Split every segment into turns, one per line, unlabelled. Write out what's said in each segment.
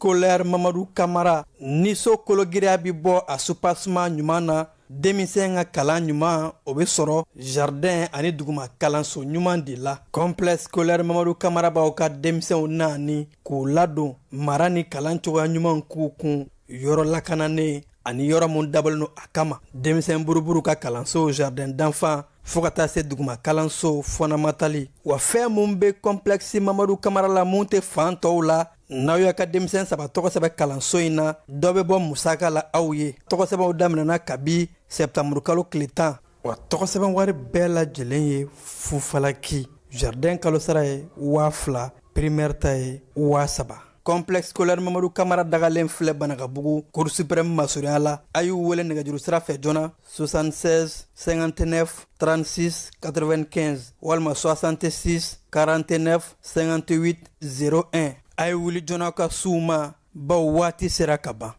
Scolaire Mamadu Kamara, ni so kologiriya bɛ bɔ a soubassement ɲuman na, denmisɛn ka kalan ɲuman o bɛ sɔrɔ jardin ani duguma kalanso ɲuman de la. Complexe scolaire Mamadu Kamara b'aw ka denmisɛnw naani k'u ladon mara ni kalan cogoya ɲuman k'u kun yɔrɔ lakananen ani yɔrɔ mun dabɔlen don a kama. Denmisɛn buruburu ka kalanso jardin d'enfants fo ka taa se duguma kalanso fɔnamatali. Wa fɛn mun bɛ complexe Mamadu Kamara la mun tɛ fan tɔw la, n'aw y'a ka denmisɛn 3 tɔgɔ sɛbɛn kalanso in na, dɔ bɛ bɔ musaka la aw ye. Tɔgɔ sɛbɛnw daminɛna kabi septembre kalo tile 10. Wa tɔgɔ sɛbɛn wari bɛɛ lajɛlen ye fufalaki. Jardin kalo sara ye 2000, primaire ta ye 3000. Complexe scolaire Mamadu Kamara dagalen filɛ Banakabugu, Cour suprême masurunya la. A y'u wele nɛgɛjuru sira fɛ joona 76 59 36 95 walima 66 49 58 01. A ye wuli joona ka s'u ma, bawo waati sera ka ban.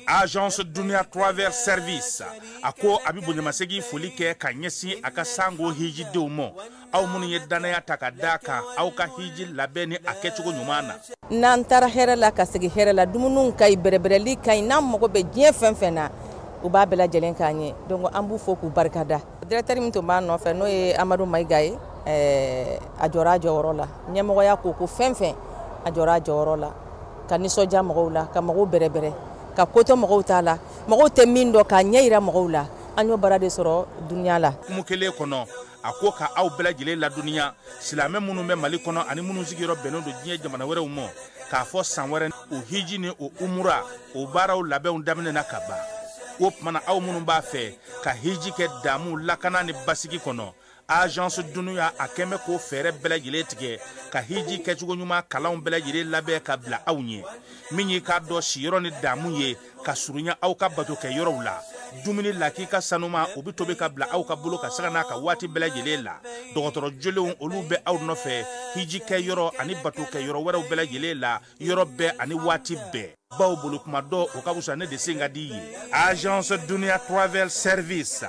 Agence Dunia Travel Service a ko a bɛ bonyamasegin foli kɛ ka ɲɛsin a ka sango hijidenw ma, aw minnu ye danaya ta ka d'a kan aw ka hiji labɛn ni a kɛcogo ɲuman na.
N'an taara hɛrɛ la ka segin hɛrɛ la, dumuniw ka ɲi, bɛrɛbɛrɛli ka ɲi, n'an mago bɛ diɲɛ fɛn fɛn na, u b'a bɛɛ lajɛlen k'an ye. Donc an b'u fo k'u barikada. Directeur min tun b'a nɔfɛ n'o ye Amadu Mayiga ye, a jɔra a jɔyɔrɔ la. Ɲɛmɔgɔya ko ko fɛn fɛn, a jɔra a jɔyɔrɔ la, ka nisɔndiya mɔgɔw la, ka mɔgɔw bɛrɛbɛrɛ, ka ko to mɔgɔw t'a la, mɔgɔw tɛ min dɔn k'a ɲɛ yira mɔgɔw la. An y'o baara de sɔrɔ dunuya la.
Hukumu kelen kɔnɔ, a ko ka aw bɛɛ lajɛlen ladɔnniya, silamɛ minnu bɛ Mali kɔnɔ ani minnu sigiyɔrɔ bɛnnen don diɲɛ jamana wɛrɛw ma, k'a fɔ san wɛrɛ o hiji ni o umura o baaraw labɛnw daminɛna ka ban. O tuma na aw minnu b'a fɛ ka hiji kɛ damu lakana ni basigi kɔnɔ, Agence Dunia a kɛn bɛ k'o fɛɛrɛ bɛɛ lajɛlen tigɛ ka hiji kɛcogo ɲuman kalanw bɛɛ lajɛlen labɛn ka bila aw ɲɛ, min y'i k'a dɔn siyɔrɔ ni damu ye ka surunya aw ka bato kɛ yɔrɔw la. Dumuni lakika sanuma o bɛ tobi ka bila aw ka bolo ka saga n'a ka waati bɛɛ lajɛlen la. Dɔgɔtɔrɔ jolenw olu bɛ aw nɔfɛ hiji kɛ yɔrɔ ani bato kɛ yɔrɔ wɛrɛw bɛɛ lajɛlen la, yɔrɔ bɛɛ ani waati bɛɛ. Baw bolo kuma dɔ o ka fisa ne de sen ka di ye. Agence Dunia Travel Service,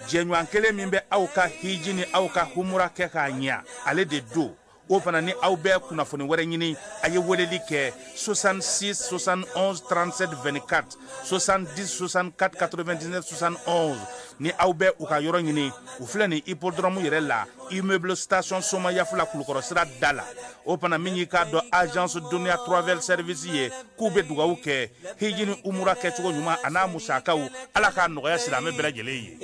jɛɲɔgɔn kelen min bɛ aw ka hiji ni aw ka humura kɛ k'a ɲɛ, ale de don. O fana ni aw bɛ kunnafoni wɛrɛ ɲini, a ye weleli kɛ 66 71 37 24, 70 64 99 71. Ni aw bɛ u ka yɔrɔ ɲini, u filɛ nin hippodrome yɛrɛ la, immeuble station Somayafula Kulukɔrɔ sira da la. O fana min y'i k'a dɔn Agence Dunia Travel Service ye, k'u bɛ dugawu kɛ hiji ni umura kɛcogo ɲuman a n'a musakaw, Ala k'a nɔgɔya silamɛ bɛɛ lajɛlen ye.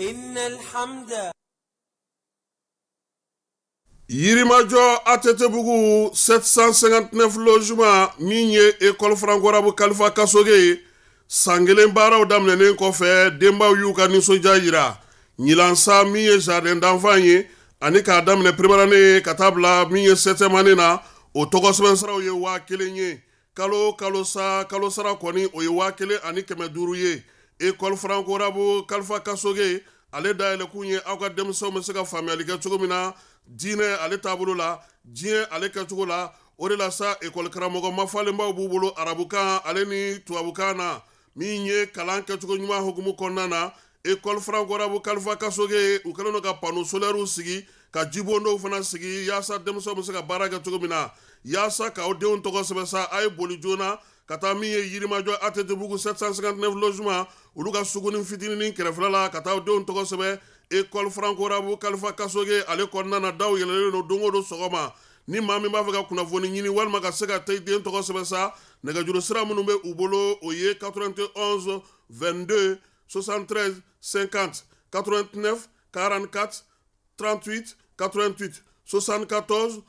Yirimajɔ ATT-bugu 759 logements min ye école franco-arabe Kalifa Kasoge ye, san kelen baaraw daminɛnen kɔfɛ, denbaw y'u ka nisɔndiya yira. Ɲinan sa min ye jardin d'enfants ye, ani k'a daminɛ première année ka taa bila min ye septième année na, o tɔgɔ sɛbɛn saraw ye 1000 ye. Kalo kalo sa, kalo sara kɔni o ye 1500 ye. École franco-arabe Kalifa Kasoge ale dayɛlɛkun ye aw ka denmisɛnw bɛ se ka faamuyali kɛ cogo min na diinɛ ale taabolo la, diɲɛ ale kɛcogo la. O de la sa école karamɔgɔ mafalenbaw b'u bolo arabukan ale ni tubabukan na, min ye kalan kɛcogo ɲuman hukumu kɔnɔna na. École franco-arabe Kalifa Kasoge u kɛlen don ka panneau solaires sigi, ka jibondow fana sigi yaasa denmisɛnw bɛ se ka baara kɛ cogo min na. Yaasa k'aw denw tɔgɔ sɛbɛn sa, a ye boli joona ka taa min ye Yirimajɔ ATT-bugu 759 logements olu ka sugunin fitinin kɛrɛfɛla la, ka taa aw denw tɔgɔ sɛbɛn école franco-arabe Kalifa Kasoge ale kɔnɔna na. Daw yɛlɛlen don don o don sɔgɔma. Ni maa min b'a fɛ ka kunnafoni ɲini walima ka se ka taa i den tɔgɔ sɛbɛn sa, nɛgɛjuru sira minnu bɛ u bolo o ye 91 22 73 50, 89 44 38 88, 74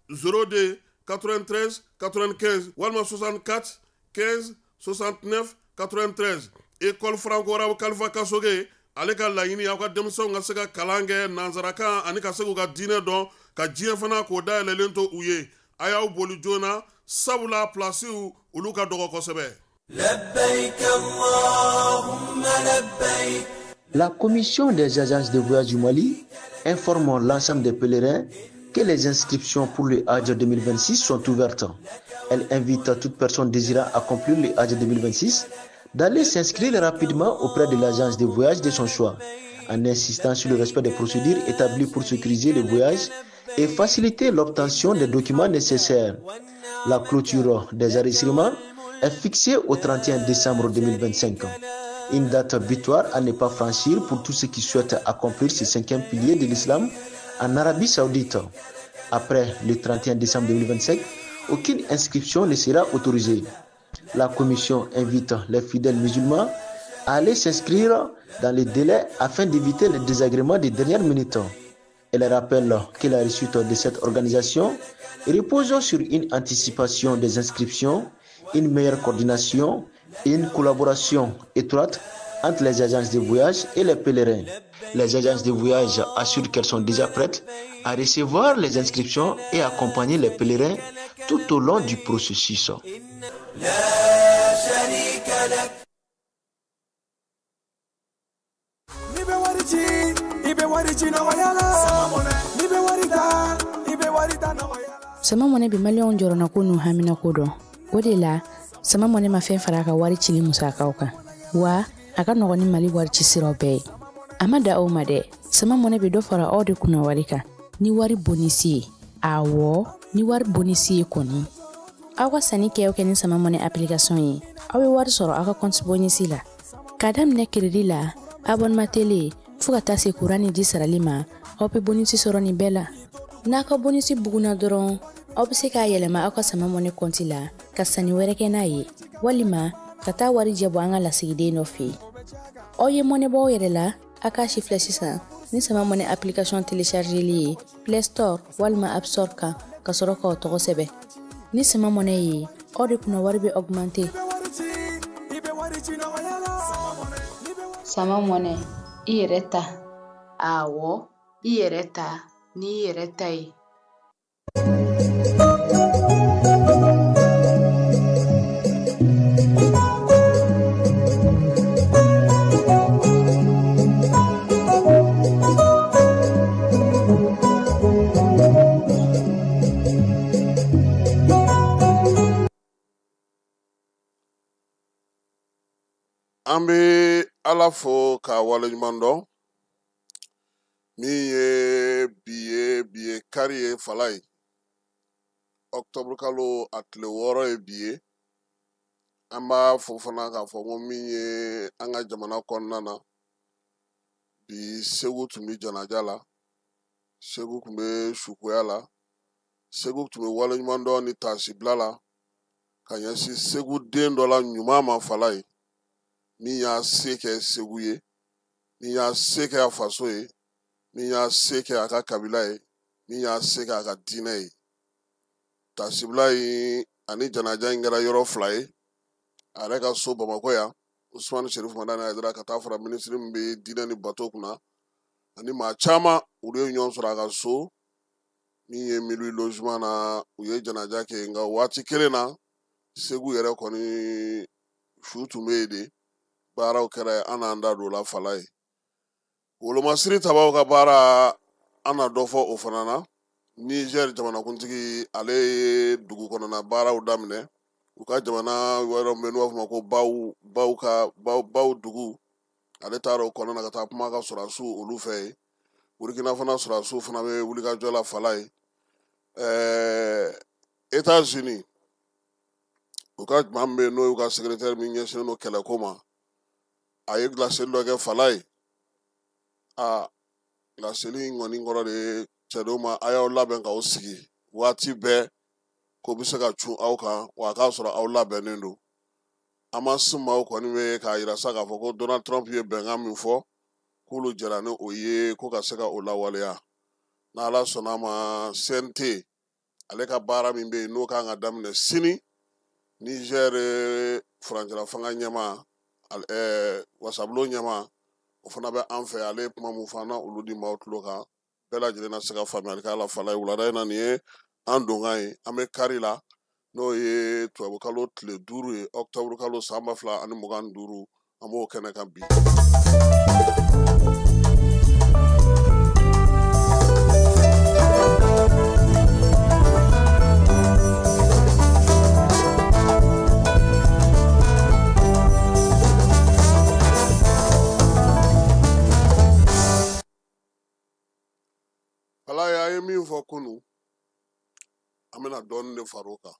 02 93 95 walima 64 15 69 93. École franco-arabe Kalifa Kasoge ale ka laɲini aw ka denmisɛnw ka se ka kalan kɛ nansarakan ani ka se k'u ka diinɛ dɔn, ka diɲɛ fana k'o dayɛlɛlen to u ye. A y'aw boli joona, sabula pilasiw olu ka dɔgɔ kosɛbɛ.
Labbaik Allahumma labbaik.
La commission des agences de voyage du Mali informe l'ensemble des pèlerins que les inscriptions pour le Hajj 2026 sont ouvertes. Elle invite toute personne désirant accomplir le Hajj 2026 d'aller s'inscrire rapidement auprès de l'agence de voyage de son choix En insistant sur le respect des procédures établies pour sécuriser le voyage et faciliter l'obtention des documents nécessaires. La clôture des enregistrements est fixée au 31 décembre 2025. Une date butoir à ne pas franchir pour tous ceux qui souhaitent accomplir ce cinquième pilier de l'islam en Arabie Saoudite. Après le 31 décembre 2025, aucune inscription ne sera autorisée. La commission invite les fidèles musulmans à aller s'inscrire dans les délais afin d'éviter les désagréments des dernières minutes. Elle rappelle que la réussite de cette organisation repose sur une anticipation des inscriptions, une meilleure coordination et une collaboration étroite entre les agences de voyage et les pèlerins. Les agences de voyage assurent qu'elles sont déjà prêtes à recevoir les inscriptions et accompagner les pèlerins tout au long du processus.
Sama Mɔnɛ bɛ maliyɛnw jɔrɔnako n'u haminako dɔn. O de la, Sama Mɔnɛ ma fɛn fara a ka wari cili musakaw kan, wa a ka nɔgɔn ni Mali wari ci siraw bɛɛ ye. A ma da aw ma dɛ, Sama Mɔnɛ bɛ dɔ fara aw de kunna wari kan ni wari bonisi ye. Awɔ, ni wari bonisi ye kɔni. Aw ka sanni kɛ o kɛ ni Sama Mɔnɛ application ye, aw bɛ wari sɔrɔ aw ka compte bonisi la. K'a daminɛ crédit la, abonnement télé, fo ka taa se courant ni ji sarali ma, aw bɛ bonisi sɔrɔ nin bɛɛ la. N'a ka bonisi bugunna dɔrɔn, aw bɛ se k'a yɛlɛma aw ka Sama Mɔnɛ kɔnti la ka sanni wɛrɛ kɛ n'a ye, walima ka taa wari jɛ bɔ an ka lasigiden dɔ fɛ yen. Aw ye mɔnɛ bɔ aw yɛrɛ la, a k'a si filɛ sisan ni Sama Mɔnɛ application téléchargeli ye Play Store walima App Store kan ka sɔrɔ k'aw tɔgɔ sɛbɛn. Ni Sama Mɔnɛ ye, aw de kunna wari bɛ augmenter.
Sama Mɔnɛ, i yɛrɛ ta. Awɔ, i yɛrɛ ta n'i yɛrɛ ta ye.
An bɛ Ala fo k'a waleɲuman dɔn min ye bi ye, bi ye kari ye fala ye, octobre kalo a tile 6 ye bi ye. An b'a fɔ fana k'a fɔ ko min ye an ka jamana kɔnɔna na, bi Segu tun bɛ janaja la, Segu tun bɛ sukoya la, Segu tun bɛ waleɲuman dɔn ni taasibila la ka ɲɛsin Segu den dɔ la ɲuman ma fala ye, min y'a se kɛ Segu ye, min y'a se kɛ a faso ye, min y'a se kɛ a ka kabila ye, min y'a se kɛ a ka diinɛ ye. Taasibila in ani janaja in kɛra yɔrɔ fila ye. A yɛrɛ ka so Bamakɔ yan, Usumani Serifu Madani Hayidara, ka taa fara minisiri min bɛ diinɛ ni bato kunna ani maa caman, olu ye ɲɔgɔn sɔrɔ a ka so min ye 1008 logement na, u ye janaja kɛ. Nka waati kelen na, Segu yɛrɛ kɔni su tun bɛ yen de, baaraw kɛra, an n'an da don o la fala ye. Wolomasiri tabaw ka baara, an na dɔ fɔ o fana na. Niger jamanakuntigi, ale ye dugu kɔnɔna baaraw daminɛ. U ka jamana yɔrɔ min bɛ n'u b'a fɔ ma ko baw, baw ka, baw, baw dugu, ale taara o kɔnɔna na ka taa kuma ka sɔrɔdasiw olu fɛ yen. Burukina fana sɔrɔdasiw fana bɛ wulikajɔ la fala ye. États-Unis, u ka maa min bɛ yen n'o y'u ka secrétaire min ɲɛsinnen don kɛlɛko ma, a ye laseli dɔ kɛ fala ye. A laseli in kɔni kɔrɔ de ye cɛdenw ma, a y'aw labɛn k'aw sigi waati bɛɛ ko bɛ se ka cun aw kan, wa a k'a sɔrɔ aw labɛnnen don. Hamas maaw kɔni bɛ k'a yira sa k'a fɔ ko Donald Trump ye bɛnkan min fɔ, k'olu jɛra ni o ye, ko ka se ka o lawaleya. N'Ala sɔnna a ma, CNT ale ka baara min bɛ yen n'o kan ka daminɛ sini, Niger furancɛla fanga ɲɛmaa, wasabulon ɲɛmaa, o fana bɛ an fɛ. Ale ye kuma mun fɔ an na, olu di maaw tulo kan, bɛɛ lajɛlen na se ka faamuyali k'a la fala ye. Wulada in na, nin ye an donkan ye. An bɛ kari la, n'o ye tubabukalo tile 5 ye, octobre kalo san 2025, an b'o kɛnɛ kan bi. Falaye, an ye min fɔ kunun, an bɛna dɔɔnin de far'o kan.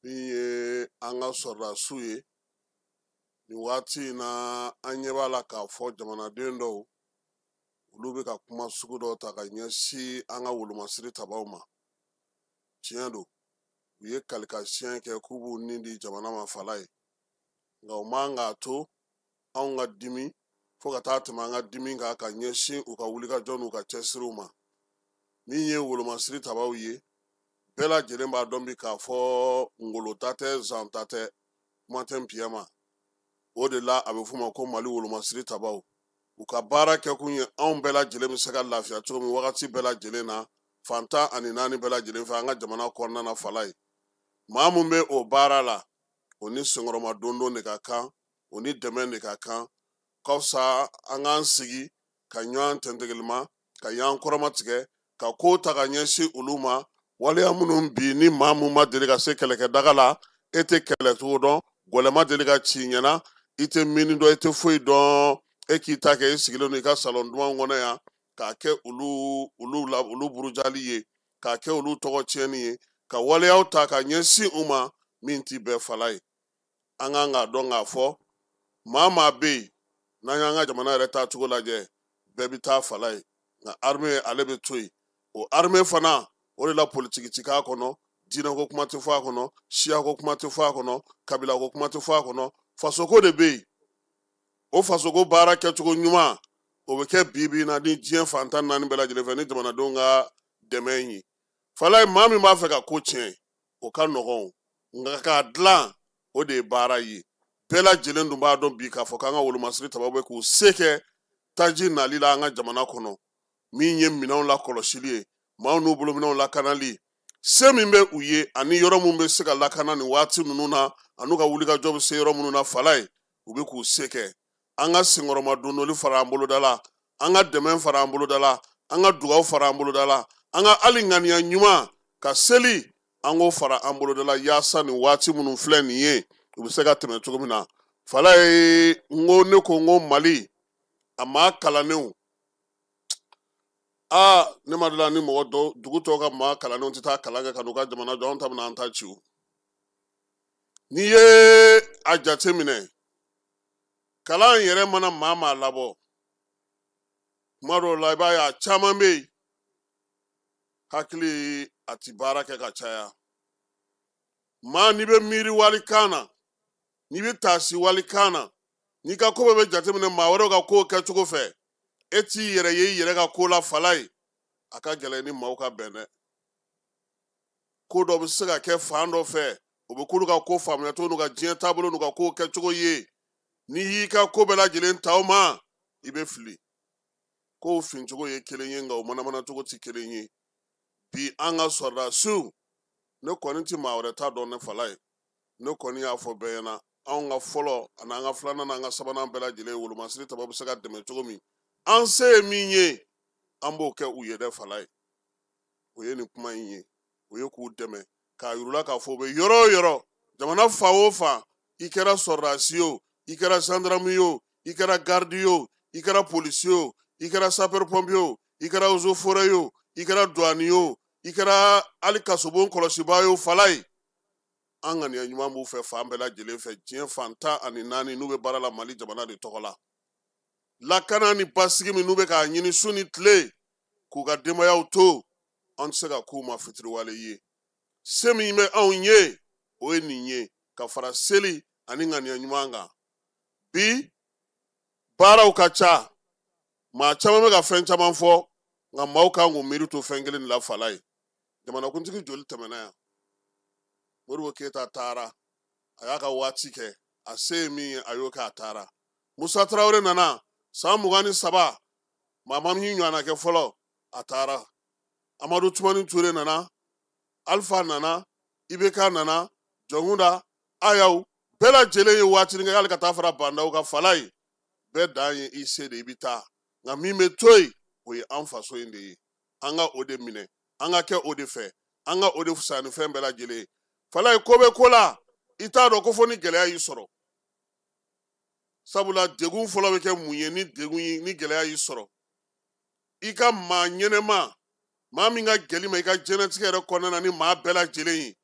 Min ye an ka sɔrɔdasiw ye nin waati in na, an ɲɛ b'a la k'a fɔ jamanaden dɔw, olu bɛ ka kuma sugu dɔw ta ka ɲɛsin an ka wolomasiri tabaw ma. Tiɲɛ don, u ye kalikasiyɛn kɛ k'u b'u ni di jamana ma, Falaye, nka o man k'a to anw ka dimi fo ka taa tɛmɛ an ka dimi kan ka ɲɛsin u ka wulikajɔ n'u ka cɛsiriw ma. Min ye wolomasiri tabaw ye, bɛɛ lajɛlen b'a dɔn bi k'a fɔ ngolo ta tɛ, zan ta tɛ, kuma tɛ npiyɛ ma. O de la a bɛ f'u ma ko Mali wolomasiri tabaw. U ka baara kɛkun ye anw bɛɛ lajɛlen bɛ se ka lafiya cogo min wagati bɛɛ lajɛlen na, fan 14 bɛɛ lajɛlen fɛ an ka jamana kɔnɔna na. Falaye, maa mun bɛ o baara la, o ni senkɔrɔma dondon de ka kan, o ni dɛmɛ de ka kan. Ka fisa an k'an sigi ka ɲɔgɔn tɛntɛgɛlima, ka ɲɔgɔn kɔrɔma tigɛ, ka ko ta ka ɲɛsin olu ma. Waleya minnu bi ni maa mun ma deli ka se kɛlɛkɛdaga la, e tɛ kɛlɛcogo dɔn, gɔlɛ ma deli ka ci ɲɛna, i tɛ mini dɔn, i tɛ foyi dɔn, e k'i ta kɛ i sigilen don i ka salon duman kɔnɔ yan k'a kɛ olu la, olu burujali ye, k'a kɛ olu tɔgɔ tiɲɛni ye, ka waleyaw ta ka ɲɛsin u ma min ti bɛɛ. Falaye, an kan k'a dɔn k'a fɔ maa bɛ yen, n'an y'an ka jamana yɛrɛ taacogo lajɛ, bɛɛ bɛ taa, Falaye, nka armée ale bɛ to yen. O armée fana, o de la politiki ti k'a kɔnɔ, diinɛko kuma tɛ fɔ a kɔnɔ, siyako kuma tɛ fɔ a kɔnɔ, kabilako kuma tɛ fɔ a kɔnɔ, fasoko de bɛ yen. O fasoko baara kɛcogo ɲuman, o bɛ kɛ bi bi in na ni diɲɛ fan 14 bɛɛ lajɛlen fɛ ni jamanadenw ka dɛmɛ ye. Falaye, maa min b'a fɛ ka ko tiɲɛ, o ka nɔgɔn, nka k'a dilan, o de ye baara ye. Bɛɛ lajɛlen dun b'a dɔn bi k'a fɔ k'an ka wolomasiri tabaw bɛ k'u se kɛ taji nali la an ka jamana kɔnɔ, min ye minɛnw lakɔlɔsili ye, maaw n'u bolominɛnw lakanali, se min bɛ u ye ani yɔrɔ min bɛ se ka lakana nin waati ninnu na, an'u ka wulikajɔ bɛ se yɔrɔ minnu na. Falaye, u bɛ k'u se kɛ. An ka senkɔrɔma dondoli fara an boloda la, an ka dɛmɛ fara an boloda la, an ka dugawu fara an boloda la, an ka hali ŋaniya ɲuman ka seli, an k'o fara an boloda la, yaasa nin waati minnu filɛ nin ye, u bɛ se ka tɛmɛ cogo min na. Falaye, n ko ne ko n ko Mali a maa kalannenw, aa, ne ma deli ni mɔgɔ dɔw, dugu tɔw ka maa kalannenw tɛ taa kalan kɛ ka n'u ka jamana jɔ, anw ta bɛna an ta ci o. N'i ye a jate minɛ, kalan yɛrɛ mana maa labɔ kuma dɔw la, i b'a ye a caman bɛ yen, hakili a ti baara kɛ ka caya. Maa n'i bɛ miiri walikan na, n'i bɛ taasi walikan na, n'i ka ko bɛɛ bɛ jateminɛ maa wɛrɛw ka ko kɛcogo fɛ, e t'i yɛrɛ ye i yɛrɛ ka ko la. Falaye, a ka gɛlɛn ni maaw ka bɛn dɛ. Ko dɔ bɛ se ka kɛ fan dɔ fɛ, o bɛ k'olu ka ko faamuya cogo n'u ka diɲɛ taabolo n'u ka ko kɛcogo ye. N'i y'i ka ko bɛɛ lajɛlen ta o ma, i bɛ fili. Kow fincogo ye kelen ye, nka o manamana cogo tɛ kelen ye. Bi an ka sɔrɔdasiw, ne kɔni ti maa wɛrɛ ta dɔn ne, Falaye. Ne kɔni y'a fɔ bɛɛ ɲɛna, anw ka fɔlɔ ani an ka filanan n'an ka sabanan bɛɛ lajɛlen, wolomasiri tabaw bɛ se ka dɛmɛ cogo min, an se ye min ye, an b'o kɛ u ye dɛ. Falaye, o ye nin kuma in ye, o ye k'u dɛmɛ k'a yir'u la k'a fɔ u bɛ yɔrɔ o yɔrɔ, jamana fan o fan, i kɛra sɔrɔdasi ye o, i kɛra gendarme ye o, i kɛra garde ye o, i kɛra policier o, i kɛra sapeur pompier o, i kɛra eaux et forêt ye o, i kɛra douane ye o, i kɛra hali kasobon kɔlɔsibaa ye o, Falaye, an ŋaniya ɲuman b'u fɛ fan bɛɛ lajɛlen fɛ, diɲɛ fan 14 n'u bɛ baara la Mali jamana de tɔgɔ la. Lakana ni basigi min n'u bɛ k'a ɲini su ni tile k'u ka denbayaw to, an tɛ se ka k'u ma fitiriwale ye. Se min bɛ anw ye, o ye nin ye, ka fara seli ani ŋaniya ɲuman kan. Bi baaraw ka ca, maa caman bɛ ka fɛn caman fɔ, nka maaw kan k'u miiri to fɛn kelen de la. Falaye, jamanakuntigi joli tɛmɛna yan? Modibo Keyita taara, a y'a ka waati kɛ, a se ye min ye, a y'o kɛ, a taara. Musa Tarawele nana san 23, maa ma min ɲɔgɔnna kɛ fɔlɔ, a taara. Amadu Tumani Ture nana, Alpha nana, IBK nana, Jɔnkunda, Ayaw, bɛɛ lajɛlen ye waatinin kɛ, hali ka taa fara Bandaw ka. Falaye, bɛɛ dan ye i se de, i bɛ taa, nka min bɛ to yen, o ye an faso in de ye. An ka o de minɛ, an ka kɛ o de fɛ, an ka o de fisaya ni fɛn bɛɛ lajɛlen ye. Falaye, ko bɛ ko la, i t'a dɔn ko fo ni gɛlɛya y'i sɔrɔ. Sabula degun fɔlɔ bɛ kɛ mun ye ni degun ye, ni gɛlɛya y'i sɔrɔ? I ka maa ɲɛnɛma, maa min ka gɛlɛn ma i ka diɲɛlatigɛ yɛrɛ kɔnɔna na ni maa bɛɛ lajɛlen ye,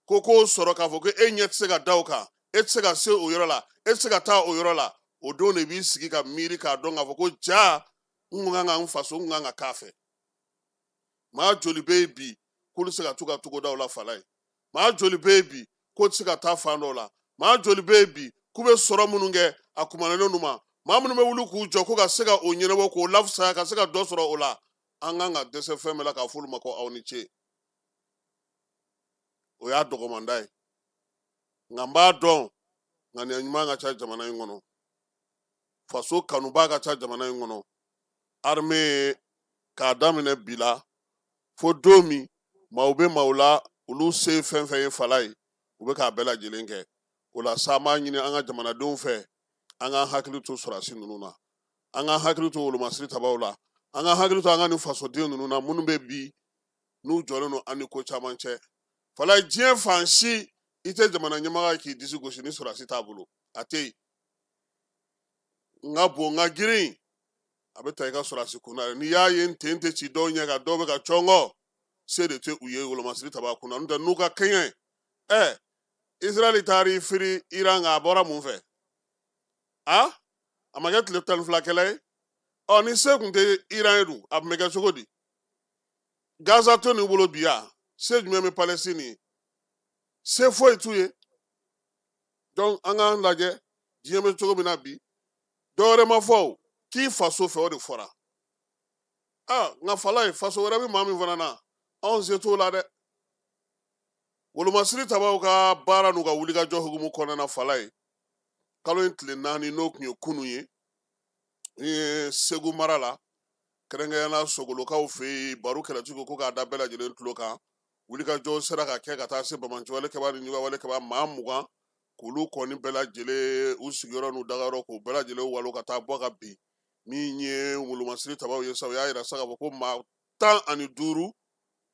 ko k'o sɔrɔ k'a fɔ ko e ɲɛ tɛ se ka da o kan, e tɛ se ka se o yɔrɔ la, e tɛ se ka taa o yɔrɔ la, o don de b'i sigi ka miiri k'a dɔn k'a fɔ ko ja n kun kan ka n faso, n kun kan ka k'a fɛ. Maa joli bɛ yen bi k'olu tɛ se ka t'u ka togodaw la fala ye? Maa joli bɛ yen bi k'o tɛ se ka taa fan dɔw la? Maa joli bɛ yen bi k'u bɛ sɔrɔ minnu kɛ a kumanalen d'u ma? Maa minnu bɛ wuli k'u jɔ ko ka se ka o ɲɛnabɔ, k'o lafisaya, ka se ka dɔ sɔrɔ o la, an kan ka dɛsɛ fɛn bɛɛ la k'a f'olu ma ko aw ni ce. O y'a dɔgɔmanda ye. Nka n b'a dɔn ŋaniya ɲuman ka ca jamana in kɔnɔ, faso kanuba ka ca jamana in kɔnɔ. Armée k'a daminɛ bi la fo don min maaw bɛ maaw la, olu se fɛn fɛn ye fala ye, u bɛ k'a bɛɛ lajɛlen kɛ. O la sa, an b'a ɲini an ka jamanadenw fɛ, an k'an hakili to sɔrɔdasi ninnu na, an k'an hakili to wolomasiri tabaw la, an k'an hakili to an ka nin fasoden ninnu na minnu bɛ bi n'u jɔlen don an ni ko caman cɛ. Fala ye, diɲɛ fan si i tɛ jamana ɲɛmaga ye k'i disi gosi ni sɔrɔdasi t'a bolo, a tɛ yen. N ka bon, n ka girin, a bɛ ta i ka sɔrɔdasi kunna dɛ. N'i y'a ye n ten tɛ ci dɔw ɲɛ kan, dɔw bɛ ka cɔngɔ, se de tɛ u ye wolomasiri taba kunna. N'o tɛ n'u ka kɛɲɛ, Israɛl taar'i firi Iran kan, a bɔra mun fɛ? A ma kɛ tile 12 kɛlɛ ye? Ɔ, ni se tun tɛ Iran ye dun, a tun bɛ kɛ cogo di? Gaza to nin bolo bi yan, se jumɛn bɛ Palestine ye? Se foyi t'u ye. Donc an k'an lajɛ diɲɛ bɛ cogo min na bi, dɔwɛrɛ ma fɔ o, k'i faso fɛ, o de fɔra. Nka fala ye, faso wɛrɛ bɛ maa min fana na, anw se t'o la dɛ. Wolomasiri tabaw ka baara n'u ka wulikajɔ hukumu kɔnɔna na, fala ye, kalo in tile 4 n'o tun ye kunun ye, ni Segu mara la, kɛrɛnkɛrɛnnenya Sogolokaw fɛ yen, baro kɛlɛtigiw ko k'a da bɛɛ lajɛlen tulo kan, wulikajɔ sera ka kɛ ka taa se bamanciwale kɛba ni ɲugawale kɛba maa 20, k'olu kɔni bɛɛ lajɛlen u sigiyɔrɔ n'u dagayɔrɔ k'u bɛɛ lajɛlen walo ka taa bɔ ka bin. Min ye wolomasiri tabaw ye sa, u y'a yira sa k'a fɔ ko maa 15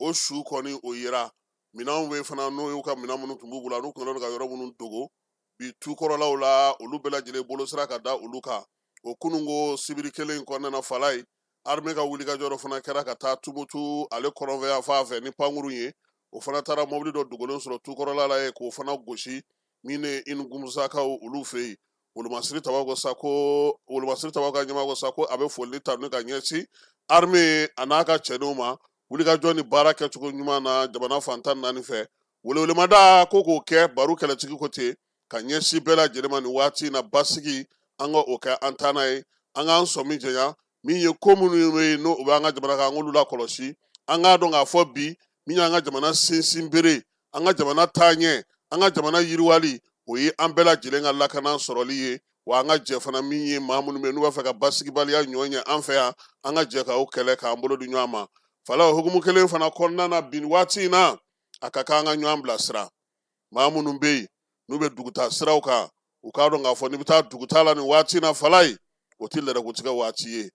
o su kɔni o yera. Minɛnw bɛ fana, n'o y'u ka minɛn minnu tun b'u bolo, n'u kun ka yɔrɔ minnu dogo bi tukɔrɔlaw la, olu bɛɛ lajɛlen bolo sera ka da olu kan. O kununko sibiri kelen in kɔnɔna na, fala ye, armée ka wulikajɔ dɔ fana kɛra ka taa Tumutu ale kɔrɔnfɛ yan fan fɛ ni pankurun ye. O fana taara mobili dɔ dogolen sɔrɔ tukɔrɔla la ye, k'o fana gosi min ye Inugusakaw olu fɛ yen. Wolomasiri tabaw ko sa ko, wolomasiri tabaw ka ɲɛmaa ko sa ko a bɛ foli tanu ka ɲɛsin armée a n'a ka cɛdenw ma wulikajɔ ni baara kɛcogo ɲuman na jamana fan 14 fɛ. Welewelemada ko k'o kɛ baro kɛlɛtigi ko ten ka ɲɛsin bɛɛ lajɛlen ma nin waati in na. Basigi, an ka o kɛ an taa n'a ye, an k'an sɔmi janya min ye ko minnu bɛ yen n'o bɛ an ka jamana kan, an k'olu lakɔlɔsi. An k'a dɔn k'a fɔ bi min y'an ka jamana sinsin bere, an ka jamana taaɲɛ, an ka jamana yiriwali, o ye an bɛɛ lajɛlen ka lakana sɔrɔli ye. Wa an ka jɛ fana min ye maa minnu bɛ yen n'u b'a fɛ ka basigibaliya ɲɔ ɲɛ an fɛ yan, an ka jɛ k'o kɛlɛ k'an bolo di ɲɔgɔn ma. Fala o hukumu kelen fana kɔnɔna na bi waati in na, a ka kan an ka ɲɔgɔn bilasira. Maa minnu bɛ yen n'u bɛ dugutaa siraw kan, u k'a dɔn k'a fɔ n'i bɛ taa dugutaa la nin waati in na, fala ye, o tɛ lɛrɛkotigɛ waati ye.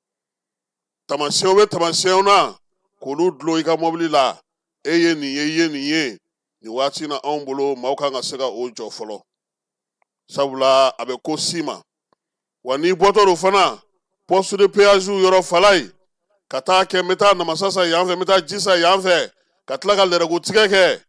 Tamasiyɛnw bɛ tamasiyɛnw na k'olu dulon i ka mɔbili la, e ye nin ye, i ye nin ye nin waati in na, anw bolo maaw kan ka se ka o jɔ fɔlɔ, sabula a bɛ ko si ma. Wa n'i bɔtɔ don fana poste de péage yɔrɔ, fala ye, ka taa kɛ n bɛ taa namasa san yan fɛ, n bɛ taa ji san yan fɛ, ka tila ka lɛrɛkotigɛ kɛ,